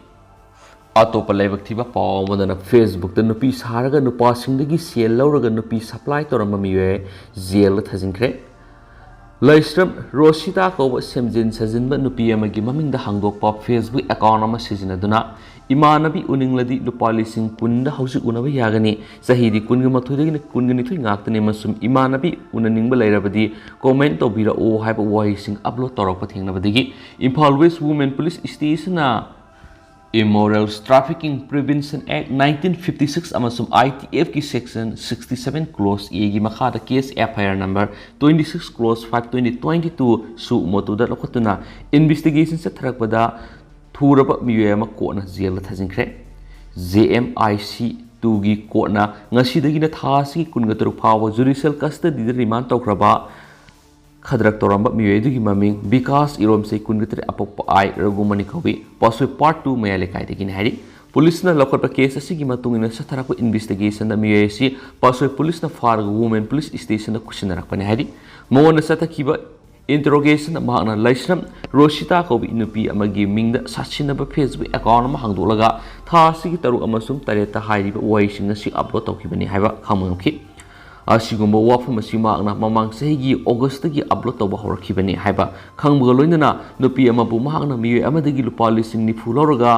ꯑꯇꯣꯞꯄ ꯂꯥꯏꯕꯛ ꯊꯤꯕ ꯄꯥꯎ ꯑꯃꯗꯅ, Facebook ꯇ ꯅꯨꯄꯤ ꯁꯥꯔꯒ ꯅꯨꯄꯥꯁꯤꯡꯗꯒꯤ ꯁꯦꯜ ꯂꯧꯔꯒ ꯅꯨꯄꯤ ꯁꯄ꯭ꯂꯥꯏ ꯇꯧꯔꯝꯕ ꯃꯤꯑꯣꯏ ꯖꯦꯜꯗ ꯊꯥꯖꯤꯟꯈ꯭ꯔꯦ꯫ ꯂꯩꯁ꯭ꯔꯝ ꯔꯣꯁꯤꯇꯥ ꯀꯧꯕ ꯁꯦꯝꯖꯤꯟ ꯁꯥꯖꯤꯟꯕ ꯅꯨꯄꯤ ꯑꯃꯒꯤ ꯃꯃꯤꯡꯗ ꯍꯥꯡꯗꯣꯛꯄ Facebook ꯑꯦꯀꯥꯎꯟ ꯑꯃ ꯁꯤꯖꯤꯟꯅꯗꯨꯅ, "ꯏꯃꯥꯟꯅꯕꯤ ꯎꯅꯤꯡꯂꯗꯤ ꯂꯨꯄꯥ ꯂꯤꯁꯤꯡ ꯀꯨꯟꯗ ꯍꯧꯖꯤꯛ ꯎꯅꯕ ꯌꯥꯒꯅꯤ꯫ ꯆꯍꯤꯗꯤ ꯀꯨꯟꯒ ꯃꯥꯊꯣꯏꯗꯒꯤꯅ ꯀꯨꯟꯒ ꯅꯤꯊꯣꯏ ꯉꯥꯛꯇꯅꯤ, ꯑꯃꯁꯨꯡ ꯏꯃꯥꯟꯅꯕꯤ ꯎꯅꯅꯤꯡꯕ ꯂꯩꯔꯕꯗꯤ ꯀꯣꯃꯦꯟ ꯇꯧꯕꯤꯔꯛꯎ" ꯍꯥꯏꯕ ꯋꯥꯍꯩꯁꯤꯡ ꯑꯞꯂꯣꯗ ꯇꯧꯔꯛꯄ ꯊꯦꯡꯅꯕꯗꯒꯤ ꯏꯝꯐꯥꯜ ꯋꯦꯁ ꯋꯨꯃꯦꯟ ꯄꯨꯂꯤꯁ ꯁ꯭ꯇꯦꯁꯟꯅ Immoral Trafficking Prevention Act nineteen fifty six ꯑꯃꯁꯨꯡ I T F ꯀꯤ Section sixty seven Clause A ꯒꯤ ꯃꯈꯥꯗ case F I R number twenty six Clause five twenty twenty two suo motoꯗ ꯂꯧꯈꯠꯇꯨꯅ ꯏꯟꯚꯦꯁꯇꯤꯒꯦꯁꯟ ꯆꯠꯊꯔꯛꯄꯗ ꯊꯨꯔꯕ ꯃꯤꯑꯣꯏ ꯑꯃ ꯀꯣꯔꯠꯅ ꯖꯦꯜꯗ ꯊꯥꯖꯤꯟꯈ꯭ꯔꯦ꯫ J M I C two ꯒꯤ ꯀꯣꯔꯠꯅ ꯉꯁꯤꯗꯒꯤꯅ ꯊꯥ ꯑꯁꯤꯒꯤ ꯀꯨꯟꯒ ꯇꯔꯨꯛ ꯐꯥꯎꯕ ꯖꯨꯗꯤꯁꯤꯌꯦꯜ ꯀꯁꯇꯗꯤꯗ ꯔꯤꯃꯥꯟ ꯇꯧꯈ꯭ꯔꯕ ꯈꯗ꯭ꯔꯛ ꯇꯧꯔꯝꯕ ꯃꯤꯑꯣꯏ ꯑꯗꯨꯒꯤ ꯃꯃꯤꯡ ꯕꯤꯀꯥꯁ ꯏꯔꯣꯝꯁꯦ, ꯀꯨꯟꯒ ꯇꯔꯦꯠ, ꯑꯄꯣꯛꯄ ꯑꯥꯏ ꯔꯘꯨꯃꯅꯤ ꯀꯧꯏ, ꯄꯥꯠꯁꯣꯏ ꯄꯥꯔꯠ ꯇꯨ ꯃꯌꯥꯏ ꯂꯩꯀꯥꯏꯗꯒꯤꯅꯤ ꯍꯥꯏꯔꯤ꯫ ꯄꯨꯂꯤꯁꯅ ꯂꯧꯈꯠꯄ ꯀꯦꯁ ꯑꯁꯤꯒꯤ ꯃꯇꯨꯡ ꯏꯟꯅ ꯆꯠꯊꯔꯛꯄ ꯏꯟꯚꯦꯁꯇꯤꯒꯦꯁꯟꯗ ꯃꯤꯑꯣꯏ ꯑꯁꯤ ꯄꯥꯠꯁꯣꯏ ꯄꯨꯂꯤꯁꯅ ꯐꯥꯔꯒ ꯋꯨꯃꯦꯟ ꯄꯨꯂꯤꯁ ꯁ꯭ꯇꯦꯁꯟꯗ ꯈꯨꯠꯁꯤꯟꯅꯔꯛꯄꯅꯤ ꯍꯥꯏꯔꯤ꯫ ꯃꯉꯣꯟꯗ ꯆꯠꯊꯈꯤꯕ Interrogation ꯗ ꯃꯍꯥꯛꯅ ꯂꯥꯏꯁ꯭ꯔꯝ ꯔꯣꯁꯤꯇꯥ ꯀꯧꯕꯤ ꯅꯨꯄꯤ ꯑꯃꯒꯤ ꯃꯤꯡꯗ ꯁꯥꯁꯤꯟꯅꯕ Facebook account ꯑꯃ ꯍꯥꯡꯗꯣꯛꯂꯒ ꯊꯥ ꯑꯁꯤꯒꯤ ꯇꯔꯨꯛ ꯑꯃꯁꯨꯡ ꯇꯔꯦꯠꯇ ꯍꯥꯏꯔꯤꯕ ꯋꯥꯍꯩꯁꯤꯡ ꯑꯁꯤ upload ꯇꯧꯈꯤꯕꯅꯤ ꯍꯥꯏꯕ ꯈꯪꯕ ꯉꯝꯈꯤ꯫ ꯑꯁꯤꯒꯨꯝꯕ ꯋꯥꯐꯝ ꯑꯁꯤ ꯃꯍꯥꯛꯅ ꯃꯃꯥꯡ ꯆꯍꯤꯒꯤ August ꯇꯒꯤ upload ꯇꯧꯕ ꯍꯧꯔꯛꯈꯤꯕꯅꯤ ꯍꯥꯏꯕ ꯈꯪꯕꯒ ꯂꯣꯏꯅꯅ ꯅꯨꯄꯤ ꯑꯃꯕꯨ ꯃꯍꯥꯛꯅ ꯃꯤꯑꯣꯏ ꯑꯃꯗꯒꯤ ꯂꯨꯄꯥ ꯂꯤꯁꯤꯡ ꯅꯤꯐꯨ ꯂꯧꯔꯒ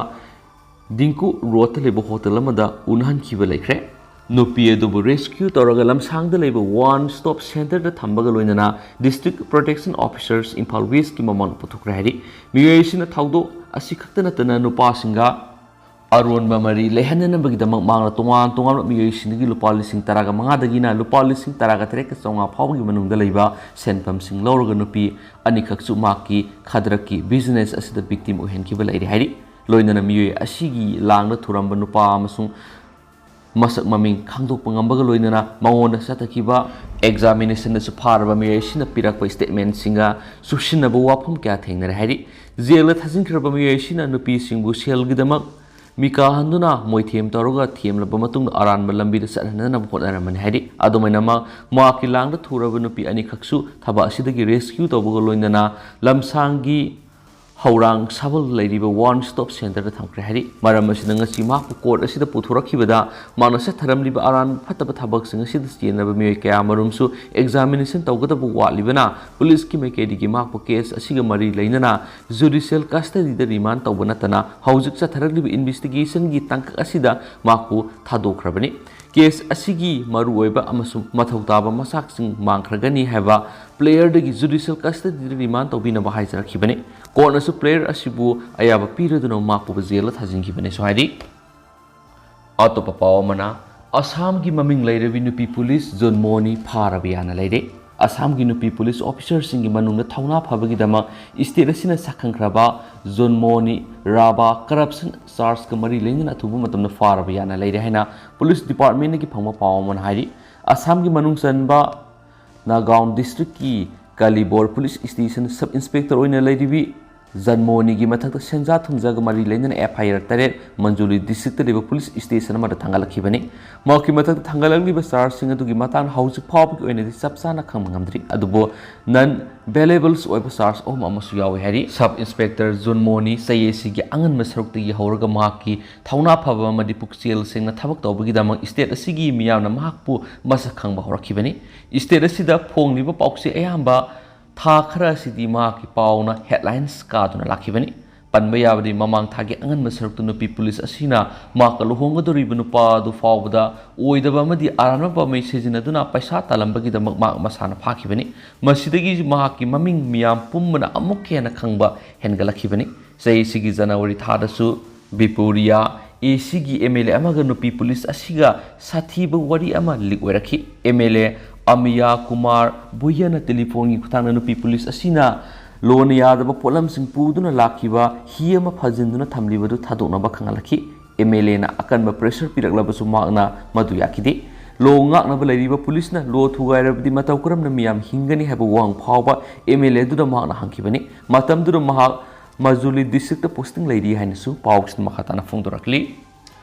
ꯗꯤꯡꯀꯨ ꯔꯣꯗꯇ ꯂꯩꯕ ꯍꯣꯇꯦꯜ ꯑꯃꯗ ꯎꯅꯍꯟꯈꯤꯕ ꯂꯩꯈ꯭ꯔꯦ꯫ ꯅꯨꯄꯤ ꯑꯗꯨꯕꯨ rescue ꯇꯧꯔꯒ ꯂꯝꯁꯥꯡꯗ ꯂꯩꯕ One Stop Center ꯗ ꯊꯝꯕꯒ ꯂꯣꯏꯅꯅ District Protection Officers Imphal West ꯀꯤ ꯃꯃꯥꯡꯗ ꯄꯨꯊꯣꯛꯈ꯭ꯔꯦ ꯍꯥꯏꯔꯤ꯫ ꯃꯤꯑꯣꯏꯁꯤꯅ ꯊꯧꯗꯣꯛ ꯑꯁꯤ ꯈꯛꯇ ꯅꯠꯇꯅ ꯅꯨꯄꯥꯁꯤꯡꯒ ꯑꯔꯣꯟꯕ ꯃꯔꯤ ꯂꯩꯍꯟꯅꯅꯕꯒꯤꯗꯃꯛ ꯃꯍꯥꯛꯅ ꯇꯣꯉꯥꯟ ꯇꯣꯉꯥꯟꯕ ꯃꯤꯑꯣꯏꯁꯤꯡꯗꯒꯤ ꯂꯨꯄꯥ ꯂꯤꯁꯤꯡ ꯇꯔꯥꯒ ꯃꯉꯥꯗꯒꯤꯅ ꯂꯨꯄꯥ ꯂꯤꯁꯤꯡ ꯇꯔꯥꯒ ꯇꯔꯦꯠꯀ ꯆꯥꯝꯃꯉꯥ ꯐꯥꯎꯕꯒꯤ ꯃꯅꯨꯡꯗ ꯂꯩꯕ ꯁꯦꯟꯐꯝꯁꯤꯡ ꯂꯧꯔꯒ ꯅꯨꯄꯤ ꯑꯅꯤꯈꯛꯁꯨ ꯃꯍꯥꯛꯀꯤ ꯈꯗ꯭ꯔꯛꯀꯤ business ꯑꯁꯤꯗ victim ꯑꯣꯏꯍꯟꯈꯤꯕ ꯂꯩꯔꯦ ꯍꯥꯏꯔꯤ꯫ ꯂꯣꯏꯅꯅ ꯃꯤꯑꯣꯏ ꯑꯁꯤꯒꯤ ꯂꯥꯡꯗ ꯊꯨꯔꯝꯕ ꯅꯨꯄꯥ ꯑꯃꯁꯨꯡ ꯃꯁꯛ ꯃꯃꯤꯡ ꯈꯪꯗꯣꯛꯄ ꯉꯝꯕꯒ ꯂꯣꯏꯅꯅ ꯃꯉꯣꯟꯗ ꯆꯠꯊꯈꯤꯕ examination ꯗꯁꯨ ꯐꯥꯔꯕ ꯃꯤꯑꯣꯏ ꯑꯁꯤꯅ ꯄꯤꯔꯛꯄ statement ꯁꯤꯡꯒ ꯆꯨꯁꯤꯟꯅꯕ ꯋꯥꯐꯝ ꯀꯌꯥ ꯊꯦꯡꯅꯔꯦ ꯍꯥꯏꯔꯤ꯫ ꯖꯦꯜꯗ ꯊꯥꯖꯤꯟꯈ꯭ꯔꯕ ꯃꯤꯑꯣꯏ ꯑꯁꯤꯅ ꯅꯨꯄꯤꯁꯤꯡꯕꯨ ꯁꯦꯜꯒꯤꯗꯃꯛ ꯃꯤꯀꯥꯍꯟꯗꯨꯅ ꯃꯣꯏꯊꯦꯝ ꯇꯧꯔꯒ ꯊꯦꯝꯂꯕ ꯃꯇꯨꯡꯗ ꯑꯔꯥꯟꯕ ꯂꯝꯕꯤꯗ ꯆꯠꯍꯟꯅꯅꯕ ꯍꯣꯠꯅꯔꯝꯕꯅꯤ ꯍꯥꯏꯔꯤ꯫ ꯑꯗꯨꯃꯥꯏꯅꯃꯛ ꯃꯍꯥꯛꯀꯤ ꯂꯥꯡꯗ ꯊꯨꯔꯕ ꯅꯨꯄꯤ ꯑꯅꯤꯈꯛꯁꯨ ꯊꯕꯛ ꯑꯁꯤꯗꯒꯤ rescue ꯇꯧꯕꯒ ꯂꯣꯏꯅꯅ ꯂꯝꯁꯥꯡꯒꯤ ꯍꯧꯔꯥꯡ ꯁꯥꯕꯜ ꯂꯩꯔꯤꯕ One Stop Center ꯗ ꯊꯝꯈ꯭ꯔꯦ ꯍꯥꯏꯔꯤ꯫ ꯃꯔꯝ ꯑꯁꯤꯅ ꯉꯁꯤ ꯃꯍꯥꯛꯄꯨ court ꯑꯁꯤꯗ ꯄꯨꯊꯣꯔꯛꯈꯤꯕꯗ ꯃꯍꯥꯛꯅ ꯆꯠꯊꯔꯝꯂꯤꯕ ꯑꯔꯥꯟꯕ ꯐꯠꯇꯕ ꯊꯕꯛꯁꯤꯡ ꯑꯁꯤꯗ ꯆꯦꯟꯅꯕ ꯃꯤꯑꯣꯏ ꯀꯌꯥ ꯃꯔꯨꯝꯁꯨ examination ꯇꯧꯒꯗꯕ ꯋꯥꯠꯂꯤꯕꯅ ꯄꯨꯂꯤꯁꯀꯤ ꯃꯥꯏꯀꯩꯗꯒꯤ ꯃꯍꯥꯛꯄꯨ case ꯑꯁꯤꯒ ꯃꯔꯤ ꯂꯩꯅꯅ judicial custody ꯗ remand ꯇꯧꯕ ꯅꯠꯇꯅ ꯍꯧꯖꯤꯛ ꯆꯠꯊꯔꯛꯂꯤꯕ investigation ꯒꯤ ꯇꯥꯡꯀꯛ ꯑꯁꯤꯗ ꯃꯍꯥꯛꯄꯨ ꯊꯥꯗꯣꯛꯈ꯭ꯔꯕꯅꯤ꯫ Case ꯑꯁꯤꯒꯤ ꯃꯔꯨꯑꯣꯏꯕ ꯑꯃꯁꯨꯡ ꯃꯊꯧ ꯇꯥꯕ ꯃꯆꯥꯛꯁꯤꯡ ꯃꯥꯡꯈ꯭ꯔꯒꯅꯤ ꯍꯥꯏꯕ player ꯗꯒꯤ judicial custody ꯗ remand ꯇꯧꯕꯤꯅꯕ ꯍꯥꯏꯖꯔꯛꯈꯤꯕꯅꯤ꯫ Court ꯅꯁꯨ player ꯑꯁꯤꯕꯨ ꯑꯌꯥꯕ ꯄꯤꯔꯗꯨꯅ ꯃꯍꯥꯛꯄꯨ ꯖꯦꯜꯗ ꯊꯥꯖꯤꯟꯈꯤꯕꯅꯦꯁꯨ ꯍꯥꯏꯔꯤ꯫ ꯑꯇꯣꯞꯄ ꯄꯥꯎ ꯑꯃꯅ, ꯑꯁꯥꯝꯒꯤ ꯃꯃꯤꯡ ꯂꯩꯔꯕꯤ ꯅꯨꯄꯤ ꯄꯨꯂꯤꯁ ꯖꯣꯟꯃꯣꯅꯤ ꯐꯥꯔꯕ ꯌꯥꯅ ꯂꯩꯔꯦ꯫ ꯑꯁꯥꯝꯒꯤ ꯅꯨꯄꯤ ꯄꯨꯂꯤꯁ officer ꯁꯤꯡꯒꯤ ꯃꯅꯨꯡꯗ ꯊꯧꯅꯥ ꯐꯕꯒꯤꯗꯃꯛ state ꯑꯁꯤꯅ ꯁꯛꯈꯪꯈ꯭ꯔꯕ ꯖꯣꯟꯃꯣꯅꯤ ꯔꯥꯕꯥ corruption charge ꯀ ꯃꯔꯤ ꯂꯩꯅꯅ ꯑꯊꯨꯕ ꯃꯇꯝꯗ ꯐꯥꯔꯕ ꯌꯥꯅ ꯂꯩꯔꯦ ꯍꯥꯏꯅ police department ꯇꯒꯤ ꯐꯪꯕ ꯄꯥꯎ ꯑꯃꯅ ꯍꯥꯏꯔꯤ꯫ ꯑꯁꯥꯝꯒꯤ ꯃꯅꯨꯡ ꯆꯟꯕ ꯅꯥꯒꯥꯎꯟ district ꯀꯤ ꯀꯂꯤꯕꯣꯔ police station sub inspector ꯑꯣꯏꯅ ꯂꯩꯔꯤꯕꯤ ꯖꯟꯃꯣꯍꯅꯤꯒꯤ ꯃꯊꯛꯇ ꯁꯦꯟꯖꯥ ꯊꯨꯝꯖꯥꯒ ꯃꯔꯤ ꯂꯩꯅꯅ F I R ꯇꯔꯦꯠ ꯃꯟꯖꯨꯂꯤ ꯗꯤꯁꯇ꯭ꯔꯤꯛꯇ ꯂꯩꯕ ꯄꯨꯂꯤꯁ ꯁ꯭ꯇꯦꯁꯟ ꯑꯃꯗ ꯊꯥꯡꯒꯠꯂꯛꯈꯤꯕꯅꯤ꯫ ꯃꯍꯥꯛꯀꯤ ꯃꯊꯛꯇ ꯊꯥꯡꯒꯠꯂꯛꯂꯤꯕ ꯆꯥꯔꯖꯁꯤꯡ ꯑꯗꯨꯒꯤ ꯃꯇꯥꯡꯗ ꯍꯧꯖꯤꯛ ꯐꯥꯎꯕꯒꯤ ꯑꯣꯏꯅꯗꯤ ꯆꯞ ꯆꯥꯅ ꯈꯪꯕ ꯉꯝꯗ꯭ꯔꯤ, ꯑꯗꯨꯕꯨ ꯅꯟ ꯕꯦꯂꯦꯕꯜꯁ ꯑꯣꯏꯕ ꯆꯥꯔꯖ ꯑꯍꯨꯝ ꯑꯃꯁꯨ ꯌꯥꯎꯏ ꯍꯥꯏꯔꯤ꯫ ꯁꯕ ꯏꯟꯁꯄꯦꯛꯇꯔ ꯖꯨꯟꯃꯣꯅꯤ ꯆꯌꯦꯠꯁꯤꯒꯤ ꯑꯉꯟꯕ ꯁꯔꯨꯛꯇꯒꯤ ꯍꯧꯔꯒ ꯃꯍꯥꯛꯀꯤ ꯊꯧꯅꯥ ꯐꯕ ꯑꯃꯗꯤ ꯄꯨꯛꯆꯦꯜ ꯁꯦꯡꯅ ꯊꯕꯛ ꯇꯧꯕꯒꯤꯗꯃꯛ ꯁ꯭ꯇꯦꯠ ꯑꯁꯤꯒꯤ ꯃꯤꯌꯥꯝꯅ ꯃꯍꯥꯛꯄꯨ ꯃꯁꯛ ꯈꯪꯕ ꯍꯧꯔꯛꯈꯤꯕꯅꯤ꯫ ꯁ꯭ꯇꯦꯠ ꯑꯁꯤꯗ ꯐꯣꯡꯂꯤꯕ ꯄꯥꯎꯆꯦ ꯑꯌꯥꯝꯕ ꯊꯥ ꯈꯔ ꯑꯁꯤꯗꯤ ꯃꯍꯥꯛꯀꯤ ꯄꯥꯎꯅ ꯍꯦꯗꯂꯥꯏꯟꯁ ꯀꯥꯗꯨꯅ ꯂꯥꯛꯈꯤꯕꯅꯤ꯫ ꯄꯟꯕ ꯌꯥꯕꯗꯤ, ꯃꯃꯥꯡ ꯊꯥꯒꯤ ꯑꯉꯟꯕ ꯁꯔꯨꯛꯇ ꯅꯨꯄꯤ ꯄꯨꯂꯤꯁ ꯑꯁꯤꯅ ꯃꯍꯥꯛꯀ ꯂꯨꯍꯣꯡꯒꯗꯧꯔꯤꯕ ꯅꯨꯄꯥ ꯑꯗꯨ ꯐꯥꯎꯕꯗ ꯑꯣꯏꯗꯕ ꯑꯃꯗꯤ ꯑꯔꯥꯟꯕ ꯄꯥꯝꯕꯩ ꯁꯤꯖꯤꯟꯅꯗꯨꯅ ꯄꯩꯁꯥ ꯇꯥꯜꯂꯝꯕꯒꯤꯗꯃꯛ ꯃꯍꯥꯛ ꯃꯁꯥꯅ ꯐꯥꯈꯤꯕꯅꯤ꯫ ꯃꯁꯤꯗꯒꯤ ꯃꯍꯥꯛꯀꯤ ꯃꯃꯤꯡ ꯃꯤꯌꯥꯝ ꯄꯨꯝꯕꯅ ꯑꯃꯨꯛꯀ ꯍꯦꯟꯅ ꯈꯪꯕ ꯍꯦꯟꯒꯠꯂꯛꯈꯤꯕꯅꯤ꯫ ꯆꯍꯤꯁꯤꯒꯤ ꯖꯅꯋꯥꯔꯤ ꯊꯥꯗꯁꯨ ꯕꯤꯄꯨꯔꯤꯌꯥ A C ꯒꯤ M L A ꯑꯃꯒ ꯅꯨꯄꯤ ꯄꯨꯂꯤꯁ ꯑꯁꯤꯒ ꯁꯥꯊꯤꯕ ꯋꯥꯔꯤ ꯑꯃ ꯂꯤꯛ ꯑꯣꯏꯔꯛꯈꯤ꯫ M L A ꯑꯃꯤꯌꯥ ꯀꯨꯃꯥꯔ ꯕꯨꯌꯥꯅ ꯇꯦꯂꯤꯐꯣꯟꯒꯤ ꯈꯨꯠꯊꯥꯡꯗ ꯅꯨꯄꯤ ꯄꯨꯂꯤꯁ ꯑꯁꯤꯅ ꯂꯣꯟꯅ ꯌꯥꯗꯕ ꯄꯣꯠꯂꯝꯁꯤꯡ ꯄꯨꯗꯨꯅ ꯂꯥꯛꯈꯤꯕ ꯍꯤ ꯑꯃ ꯐꯥꯖꯤꯟꯗꯨꯅ ꯊꯝꯂꯤꯕꯗꯨ ꯊꯥꯗꯣꯛꯅꯕ ꯈꯪꯍꯜꯂꯛꯈꯤ꯫ M L A ꯅ ꯑꯀꯟꯕ ꯄ꯭ꯔꯦꯁꯔ ꯄꯤꯔꯛꯂꯕꯁꯨ ꯃꯍꯥꯛꯅ ꯃꯗꯨ ꯌꯥꯈꯤꯗꯦ꯫ ꯂꯣ ꯉꯥꯛꯅꯕ ꯂꯩꯔꯤꯕ ꯄꯨꯂꯤꯁꯅ ꯂꯣ ꯊꯨꯒꯥꯏꯔꯕꯗꯤ ꯃꯇꯧ ꯀꯔꯝꯅ ꯃꯤꯌꯥꯝ ꯍꯤꯡꯒꯅꯤ ꯍꯥꯏꯕ ꯋꯥꯍꯪ ꯐꯥꯎꯕ M L A ꯑꯗꯨꯅ ꯃꯍꯥꯛꯅ ꯍꯪꯈꯤꯕꯅꯤ꯫ ꯃꯇꯝꯗꯨꯗ ꯃꯍꯥꯛ ꯃꯖꯨꯂꯤ ꯗꯤꯁꯇ꯭ꯔꯤꯛꯇ ꯄꯣꯁꯇꯤꯡ ꯂꯩꯔꯤ ꯍꯥꯏꯅꯁꯨ ꯄꯥꯎꯁꯤꯡ ꯃꯈꯥ ꯇꯥꯅ ꯐꯣꯡꯗꯣꯔꯛꯂꯤ꯫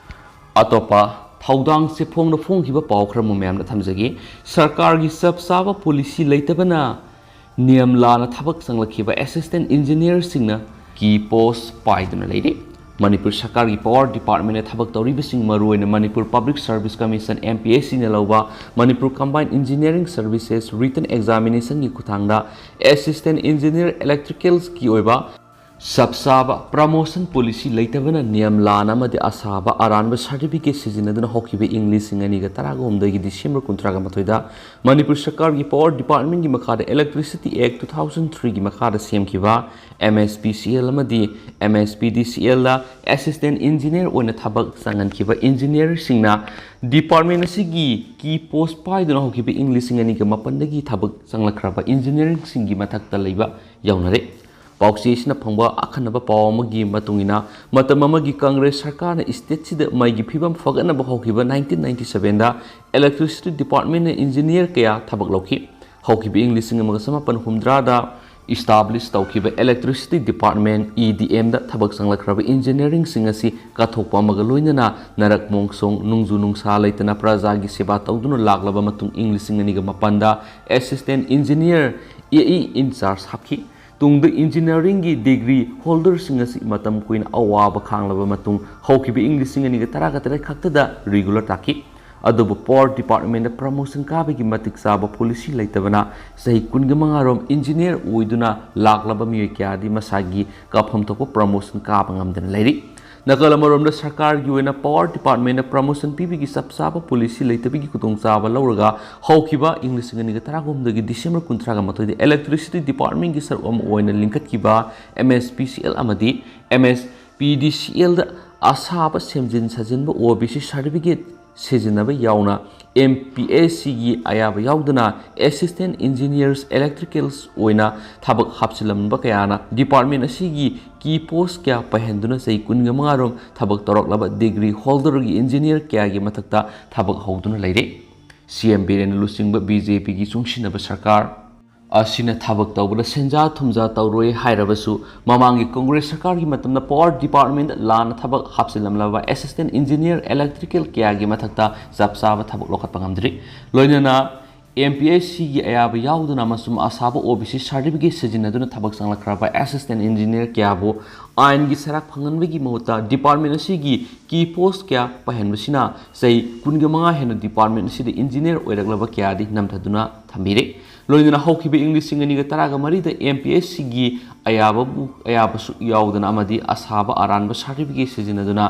ꯑꯇꯣꯞꯄ ꯊꯧꯗꯥꯡꯁꯦ ꯐꯣꯡꯅ ꯐꯣꯡꯈꯤꯕ ꯄꯥꯎ ꯈꯔ ꯑꯃ ꯃꯌꯥꯝꯗ ꯊꯝꯖꯒꯦ꯫ ꯁꯔꯀꯥꯔꯒꯤ ꯆꯞ ꯆꯥꯕ ꯄꯣꯂꯤꯁꯤ ꯂꯩꯇꯕꯅ ꯅꯤꯌꯝ ꯂꯥꯟꯅ ꯊꯕꯛ ꯆꯪꯂꯛꯈꯤꯕ ꯑꯦꯁꯤꯁꯇꯦꯟ ꯏꯟꯖꯤꯅꯤꯌꯔꯁꯤꯡꯅ ꯀꯤ ꯄꯣꯁ ꯄꯥꯏꯗꯨꯅ ꯂꯩꯔꯤ꯫ ꯃꯅꯤꯄꯨꯔ ꯁꯔꯀꯥꯔꯒꯤ ꯄꯥꯋꯔ ꯗꯤꯄꯥꯔꯠꯃꯦꯟꯗ ꯊꯕꯛ ꯇꯧꯔꯤꯕꯁꯤꯡ, ꯃꯔꯨꯑꯣꯏꯅ Manipur public service commission, M P S C ꯅ ꯂꯧꯕ Manipur combined engineering services written ꯑꯦꯛꯖꯥꯃꯤꯅꯦꯁꯟꯒꯤ ꯈꯨꯠꯊꯥꯡꯗ ꯑꯦꯁꯤꯁꯇꯦꯟ ꯏꯟꯖꯤꯅꯤꯌꯔ ꯏꯂꯦꯛꯇ꯭ꯔꯤꯀꯦꯜꯁꯀꯤ ꯑꯣꯏꯕ ꯆꯞ ꯆꯥꯕ ꯄ꯭ꯔꯃꯣꯁꯟ ꯄꯣꯂꯤꯁꯤ ꯂꯩꯇꯕꯅ ꯅꯤꯌꯝ ꯂꯥꯟ ꯑꯃꯗꯤ ꯑꯁꯥꯕ ꯑꯔꯥꯟꯕ ꯁꯥꯔꯇꯤꯐꯤꯀꯦꯠ ꯁꯤꯖꯤꯟꯅꯗꯨꯅ ꯍꯧꯈꯤꯕ ꯏꯪ ꯂꯤꯁꯤꯡ ꯑꯅꯤꯒ ꯇꯔꯥꯒ ꯍꯨꯝꯗꯣꯏꯒꯤ ꯗꯤꯁꯦꯝꯕꯔ ꯀꯨꯟꯊ꯭ꯔꯥꯒ ꯃꯥꯊꯣꯏꯗ ꯃꯅꯤꯄꯨꯔ ꯁꯔꯀꯥꯔꯒꯤ ꯄꯥꯋꯔ ꯗꯤꯄꯥꯔꯠꯃꯦꯟꯒꯤ ꯃꯈꯥꯗ Electricity Act two thousand three ꯒꯤ ꯃꯈꯥꯗ ꯁꯦꯝꯈꯤꯕ M S P C L ꯑꯃꯗꯤ M S P D C L ꯗ ꯑꯦꯁꯤꯁꯇꯦꯟ ꯏꯟꯖꯤꯅꯤꯌꯔ ꯑꯣꯏꯅ ꯊꯕꯛ ꯆꯪꯍꯟꯈꯤꯕ ꯏꯟꯖꯤꯅꯤꯌꯔꯁꯤꯡꯅ ꯗꯤꯄꯥꯔꯠꯃꯦꯟ ꯑꯁꯤꯒꯤ ꯀꯤ ꯄꯣꯁ ꯄꯥꯏꯗꯨꯅ ꯍꯧꯈꯤꯕ ꯏꯪ ꯂꯤꯁꯤꯡ ꯑꯅꯤꯒ ꯃꯥꯄꯟꯗꯒꯤ ꯊꯕꯛ ꯆꯪꯂꯛꯈ꯭ꯔꯕ ꯏꯟꯖꯤꯅꯤꯌꯔꯁꯤꯡꯒꯤ ꯃꯊꯛꯇ ꯂꯩꯕ ꯌꯥꯎꯅꯔꯦ꯫ ꯄꯥꯎꯆꯦꯁꯤꯅ ꯐꯪꯕ ꯑꯈꯟꯅꯕ ꯄꯥꯎ ꯑꯃꯒꯤ ꯃꯇꯨꯡ ꯏꯟꯅ, ꯃꯇꯝ ꯑꯃꯒꯤ ꯀꯪꯒ꯭ꯔꯦꯁ ꯁꯔꯀꯥꯔꯅ ꯁ꯭ꯇꯦꯠꯁꯤꯗ ꯃꯩꯒꯤ ꯐꯤꯕꯝ ꯐꯒꯠꯅꯕ ꯍꯧꯈꯤꯕ nineteen ninety seven ꯗ electricity department ꯅ ꯏꯟꯖꯤꯅꯤꯌꯔ ꯀꯌꯥ ꯊꯕꯛ ꯂꯧꯈꯤ꯫ ꯍꯧꯈꯤꯕ ꯏꯪ ꯂꯤꯁꯤꯡ ꯑꯃꯒ ꯆꯃꯥꯄꯟ ꯍꯨꯝꯗ꯭ꯔꯥꯗ Establish ꯇꯧꯈꯤꯕ Electricity Department, E D M ꯗ ꯊꯕꯛ ꯆꯪꯂꯛꯈ꯭ꯔꯕ engineer ꯁꯤꯡ ꯑꯁꯤ ꯀꯠꯊꯣꯛꯄ ꯑꯃꯒ ꯂꯣꯏꯅꯅ ꯅꯔꯛ ꯃꯣꯡꯁꯣꯡ, ꯅꯨꯡꯖꯨ ꯅꯨꯡꯁꯥ ꯂꯩꯇꯅ ꯄ꯭ꯔꯖꯥꯒꯤ ꯁꯦꯕꯥ ꯇꯧꯗꯨꯅ ꯂꯥꯛꯂꯕ ꯃꯇꯨꯡ ꯏꯪ ꯂꯤꯁꯤꯡ ꯑꯅꯤꯒ ꯃꯥꯄꯟꯗ assistant engineer, A E in charge ꯍꯥꯞꯈꯤ꯫ ꯇꯨꯡꯗ engineering ꯒꯤ degree holder ꯁꯤꯡ ꯑꯁꯤ ꯃꯇꯝ ꯀꯨꯏꯅ ꯑꯋꯥꯕ ꯈꯥꯡꯂꯕ ꯃꯇꯨꯡ ꯍꯧꯈꯤꯕ ꯏꯪ ꯂꯤꯁꯤꯡ ꯑꯅꯤꯒ ꯇꯔꯥꯒ ꯇꯔꯦꯠ ꯈꯛꯇꯗ regular ꯇꯥꯈꯤ꯫ ꯑꯗꯨꯕꯨ power department ꯗ promotion ꯀꯥꯕꯒꯤ ꯃꯇꯤꯛ ꯆꯥꯕ policy ꯂꯩꯇꯕꯅ ꯆꯍꯤ ꯀꯨꯟꯒ ꯃꯉꯥ ꯔꯣꯝ engineer ꯑꯣꯏꯗꯨꯅ ꯂꯥꯛꯂꯕ ꯃꯤꯑꯣꯏ ꯀꯌꯥꯗꯤ ꯃꯁꯥꯒꯤ ꯀꯥꯐꯝ ꯊꯣꯛꯄ promotion ꯀꯥꯕ ꯉꯝꯗꯅ ꯂꯩꯔꯤ꯫ ꯅꯥꯀꯜ ꯑꯃꯔꯣꯝꯗ ꯁꯔꯀꯥꯔꯒꯤ ꯑꯣꯏꯅ power department ꯗ promotion ꯄꯤꯕꯒꯤ ꯆꯞ ꯆꯥꯕ policy ꯂꯩꯇꯕꯒꯤ ꯈꯨꯗꯣꯡꯆꯥꯕ ꯂꯧꯔꯒ ꯍꯧꯈꯤꯕ ꯏꯪ ꯂꯤꯁꯤꯡ ꯑꯅꯤꯒ ꯇꯔꯥꯍꯨꯝꯗꯣꯏꯒꯤ December ꯀꯨꯟꯊ꯭ꯔꯥꯒ ꯃꯥꯊꯣꯏꯗ electricity department ꯒꯤ ꯁꯔꯨꯛ ꯑꯃ ꯑꯣꯏꯅ ꯂꯤꯡꯈꯠꯈꯤꯕ M S P C L ꯑꯃꯗꯤ M S P D C L ꯗ ꯑꯁꯥꯕ ꯁꯦꯝꯖꯤꯟ ꯁꯥꯖꯤꯟꯕ O B C certificate ꯁꯤꯖꯤꯟꯅꯕ ꯌꯥꯎꯅ M P S C ꯒꯤ ꯑꯌꯥꯕ ꯌꯥꯎꯗꯅ assistant engineers electricals ꯑꯣꯏꯅ ꯊꯕꯛ ꯍꯥꯞꯆꯤꯜꯂꯝꯕ ꯀꯌꯥꯅ department ꯑꯁꯤꯒꯤ key post ꯀꯌꯥ ꯄꯥꯏꯍꯟꯗꯨꯅ ꯆꯍꯤ ꯀꯨꯟꯒ ꯃꯉꯥ ꯔꯣꯝ ꯊꯕꯛ ꯇꯧꯔꯛꯂꯕ degree holder ꯒꯤ engineer ꯀꯌꯥꯒꯤ ꯃꯊꯛꯇ ꯊꯕꯛ ꯍꯧꯗꯨꯅ ꯂꯩꯔꯤ꯫ C M ꯕꯤꯔꯦꯟꯅ ꯂꯨꯆꯤꯡꯕ B J P ꯒꯤ ꯆꯨꯡꯁꯤꯟꯅꯕ ꯁꯔꯀꯥꯔ ꯑꯁꯤꯅ ꯊꯕꯛ ꯇꯧꯕꯗ ꯁꯦꯟꯖꯥ ꯊꯨꯝꯖꯥ ꯇꯧꯔꯣꯏ ꯍꯥꯏꯔꯕꯁꯨ, ꯃꯃꯥꯡꯒꯤ Congress ꯁꯔꯀꯥꯔꯒꯤ ꯃꯇꯝꯗ power department ꯗ ꯂꯥꯟꯅ ꯊꯕꯛ ꯍꯥꯞꯆꯤꯜꯂꯝꯂꯕ assistant engineer electrical ꯀꯌꯥꯒꯤ ꯃꯊꯛꯇ ꯆꯞ ꯆꯥꯕ ꯊꯕꯛ ꯂꯧꯈꯠꯄ ꯉꯝꯗ꯭ꯔꯤ꯫ ꯂꯣꯏꯅꯅ M P S C ꯒꯤ ꯑꯌꯥꯕ ꯌꯥꯎꯗꯅ ꯑꯃꯁꯨꯡ ꯑꯁꯥꯕ O B C certificate ꯁꯤꯖꯤꯟꯅꯗꯨꯅ ꯊꯕꯛ ꯆꯪꯂꯛꯈ꯭ꯔꯕ assistant engineer ꯀꯌꯥꯕꯨ ꯑꯥꯏꯟꯒꯤ ꯁꯔꯥꯛ ꯐꯪꯍꯟꯕꯒꯤ ꯃꯍꯨꯠꯇ department ꯑꯁꯤꯒꯤ key post ꯀꯌꯥ ꯄꯥꯏꯍꯟꯕꯁꯤꯅ ꯆꯍꯤ ꯀꯨꯟꯒ ꯃꯉꯥ ꯍꯦꯟꯅ department ꯑꯁꯤꯗ engineer ꯑꯣꯏꯔꯛꯂꯕ ꯀꯌꯥꯗꯤ ꯅꯝꯊꯗꯨꯅ ꯊꯝꯕꯤꯔꯦ꯫ ꯂꯣꯏꯅꯅ ꯍꯧꯈꯤꯕ ꯏꯪ ꯂꯤꯁꯤꯡ ꯑꯅꯤꯒ ꯇꯔꯥꯒ ꯃꯔꯤꯗ M P S C ꯒꯤ ꯑꯌꯥꯕꯕꯨ, ꯑꯌꯥꯕꯁꯨ ꯌꯥꯎꯗꯅ ꯑꯃꯗꯤ ꯑꯁꯥꯕ ꯑꯔꯥꯟꯕ certificate ꯁꯤꯖꯤꯟꯅꯗꯨꯅ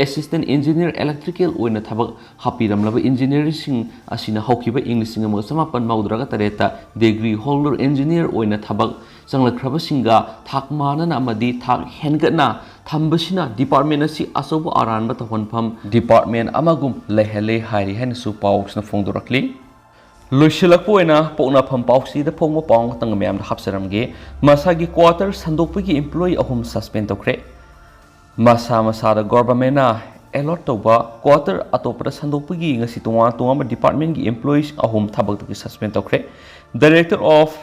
assistant engineer electrical ꯑꯣꯏꯅ ꯊꯕꯛ ꯍꯥꯞꯄꯤꯔꯝꯂꯕ engineer ꯁꯤꯡ ꯑꯁꯤꯅ ꯍꯧꯈꯤꯕ ꯏꯪ ꯂꯤꯁꯤꯡ ꯑꯃꯒ ꯆꯃꯥꯄꯟ ꯃꯧꯗ꯭ꯔꯥꯒ ꯇꯔꯦꯠꯇ degree holder engineer ꯑꯣꯏꯅ ꯊꯕꯛ ꯆꯪꯂꯛꯈ꯭ꯔꯕꯁꯤꯡꯒ ꯊꯥꯛ ꯃꯥꯟꯅꯅ ꯑꯃꯗꯤ ꯊꯥꯛ ꯍꯦꯟꯒꯠꯅ ꯊꯝꯕꯁꯤꯅ department ꯑꯁꯤ ꯑꯆꯧꯕ ꯑꯔꯥꯟꯕ ꯇꯧꯍꯟꯐꯝ department ꯑꯃꯒꯨꯝ ꯂꯩꯍꯜꯂꯦ ꯍꯥꯏꯔꯤ ꯍꯥꯏꯅꯁꯨ ꯄꯥꯎꯁꯤꯅ ꯐꯣꯡꯗꯣꯔꯛꯂꯤ꯫ ꯂꯣꯏꯁꯤꯜꯂꯛꯄ ꯑꯣꯏꯅ ꯄꯣꯛꯅꯐꯝ ꯄꯥꯎꯆꯦꯗ ꯐꯣꯡꯕ ꯄꯥꯎ ꯑꯃꯇꯪ ꯃꯌꯥꯝꯗ ꯍꯥꯞꯆꯔꯝꯒꯦ꯫ ꯃꯁꯥꯒꯤ quarter ꯁꯟꯗꯣꯛꯄꯒꯤ employee ꯑꯍꯨꯝ suspend ꯇꯧꯈ꯭ꯔꯦ꯫ ꯃꯁꯥ ꯃꯁꯥꯗ government ꯅ allot ꯇꯧꯕ quarter ꯑꯇꯣꯞꯄꯗ ꯁꯟꯗꯣꯛꯄꯒꯤ ꯉꯁꯤ ꯇꯣꯉꯥꯟ ꯇꯣꯉꯥꯟꯕ department ꯀꯤ employees ꯑꯍꯨꯝ ꯊꯕꯛꯇꯒꯤ suspend ꯇꯧꯈ꯭ꯔꯦ꯫ Director of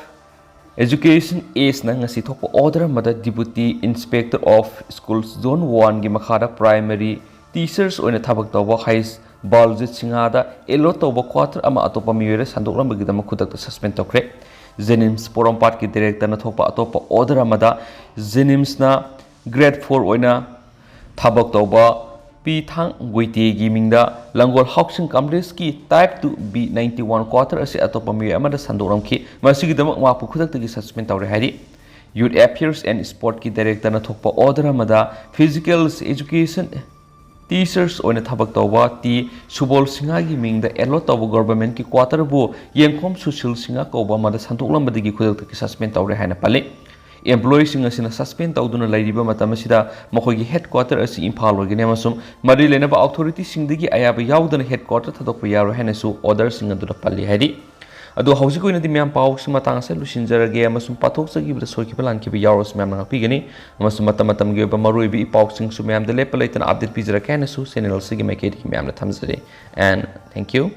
Education Ace ꯅ ꯉꯁꯤ ꯊꯣꯛꯄ order ꯑꯃꯗ Deputy Inspector of Schools Zone one ꯒꯤ ꯃꯈꯥꯗ primary teachers ꯑꯣꯏꯅ ꯊꯕꯛ ꯇꯧꯕ ꯍꯩꯁ ꯕꯥꯜꯖꯤꯠ ꯁꯤꯡꯍꯥꯗ allot ꯇꯧꯕ quarter ꯑꯃ ꯑꯇꯣꯞꯄ ꯃꯤꯑꯣꯏꯗ ꯁꯟꯗꯣꯛꯂꯝꯕꯒꯤꯗꯃꯛ ꯈꯨꯗꯛꯇ suspend ꯇꯧꯈ꯭ꯔꯦ꯫ JNIMS ꯄꯣꯔꯣꯝꯄꯥꯠꯀꯤ director ꯅ ꯊꯣꯛꯄ ꯑꯇꯣꯞꯄ order ꯑꯃꯗ JNIMS ꯅ grade four ꯑꯣꯏꯅ ꯊꯕꯛ ꯇꯧꯕ ꯄꯤ ꯊꯥꯡ ꯒꯨꯏꯇꯦꯒꯤ ꯃꯤꯡꯗ ꯂꯪꯒꯣꯜ housing complex ꯀꯤ type two B ninety one quarter ꯑꯁꯤ ꯑꯇꯣꯞꯄ ꯃꯤꯑꯣꯏ ꯑꯃꯗ ꯁꯟꯗꯣꯛꯂꯝꯈꯤ꯫ ꯃꯁꯤꯒꯤꯗꯃꯛ ꯃꯍꯥꯛꯄꯨ ꯈꯨꯗꯛꯇꯒꯤ suspend ꯇꯧꯔꯦ ꯍꯥꯏꯔꯤ꯫ Youth Affairs and Sport ꯀꯤ director ꯅ ꯊꯣꯛꯄ order ꯑꯃꯗ Physical Education teachers ꯑꯣꯏꯅ ꯊꯕꯛ ꯇꯧꯕ ꯇꯤ ꯁꯨꯕꯣꯜ ꯁꯤꯡꯍꯥꯒꯤ ꯃꯤꯡꯗ allot ꯇꯧꯕ government ꯀꯤ quarter ꯕꯨ ꯌꯦꯡꯈꯣꯝ ꯁꯨꯁꯤꯜ ꯁꯤꯡꯍ ꯀꯧꯕ ꯑꯃꯗ ꯁꯟꯗꯣꯛꯂꯝꯕꯗꯒꯤ ꯈꯨꯗꯛꯇꯒꯤ suspend ꯇꯧꯔꯦ ꯍꯥꯏꯅ ꯄꯜꯂꯤ꯫ Employee ꯁꯤꯡ ꯑꯁꯤꯅ suspend ꯇꯧꯗꯨꯅ ꯂꯩꯔꯤꯕ ꯃꯇꯝ ꯑꯁꯤꯗ ꯃꯈꯣꯏꯒꯤ headquarter ꯑꯁꯤ ꯏꯝꯐꯥꯜ ꯑꯣꯏꯒꯅꯤ ꯑꯃꯁꯨꯡ ꯃꯔꯤ ꯂꯩꯅꯕ authority ꯁꯤꯡꯗꯒꯤ ꯑꯌꯥꯕ ꯌꯥꯎꯗꯅ headquarter ꯊꯥꯗꯣꯛꯄ ꯌꯥꯔꯣꯏ ꯍꯥꯏꯅꯁꯨ order ꯁꯤꯡ ꯑꯗꯨꯗ ꯄꯜꯂꯤ ꯍꯥꯏꯔꯤ꯫ ꯑꯗꯣ ꯍꯧꯖꯤꯛꯀꯤ ꯑꯣꯏꯅꯗꯤ ꯃꯌꯥꯝ ꯄꯥꯎꯁꯤ ꯃꯇꯥꯡ ꯑꯁꯤꯗ ꯂꯣꯏꯁꯤꯟꯖꯔꯒꯦ ꯑꯃꯁꯨꯡ ꯄꯥꯊꯣꯛꯆꯈꯤꯕꯗ ꯁꯣꯏꯈꯤꯕ ꯂꯥꯟꯈꯤꯕ ꯌꯥꯎꯔꯁꯨ ꯃꯌꯥꯝꯅ ꯉꯥꯛꯄꯤꯒꯅꯤ ꯑꯃꯁꯨꯡ ꯃꯇꯝ ꯃꯇꯝꯒꯤ ꯑꯣꯏꯕ ꯃꯔꯨꯑꯣꯏꯕ ꯏ ꯄꯥꯎꯁꯤꯡꯁꯨ ꯃꯌꯥꯝꯗ ꯂꯦꯞꯄ ꯂꯩꯇꯅ update ꯄꯤꯖꯔꯛꯀꯦ ꯍꯥꯏꯅꯁꯨ channel ꯑꯁꯤꯒꯤ ꯃꯥꯏꯀꯩꯗꯒꯤ ꯃꯌꯥꯝꯅ ꯊꯝꯖꯔꯤ꯫ And thank you.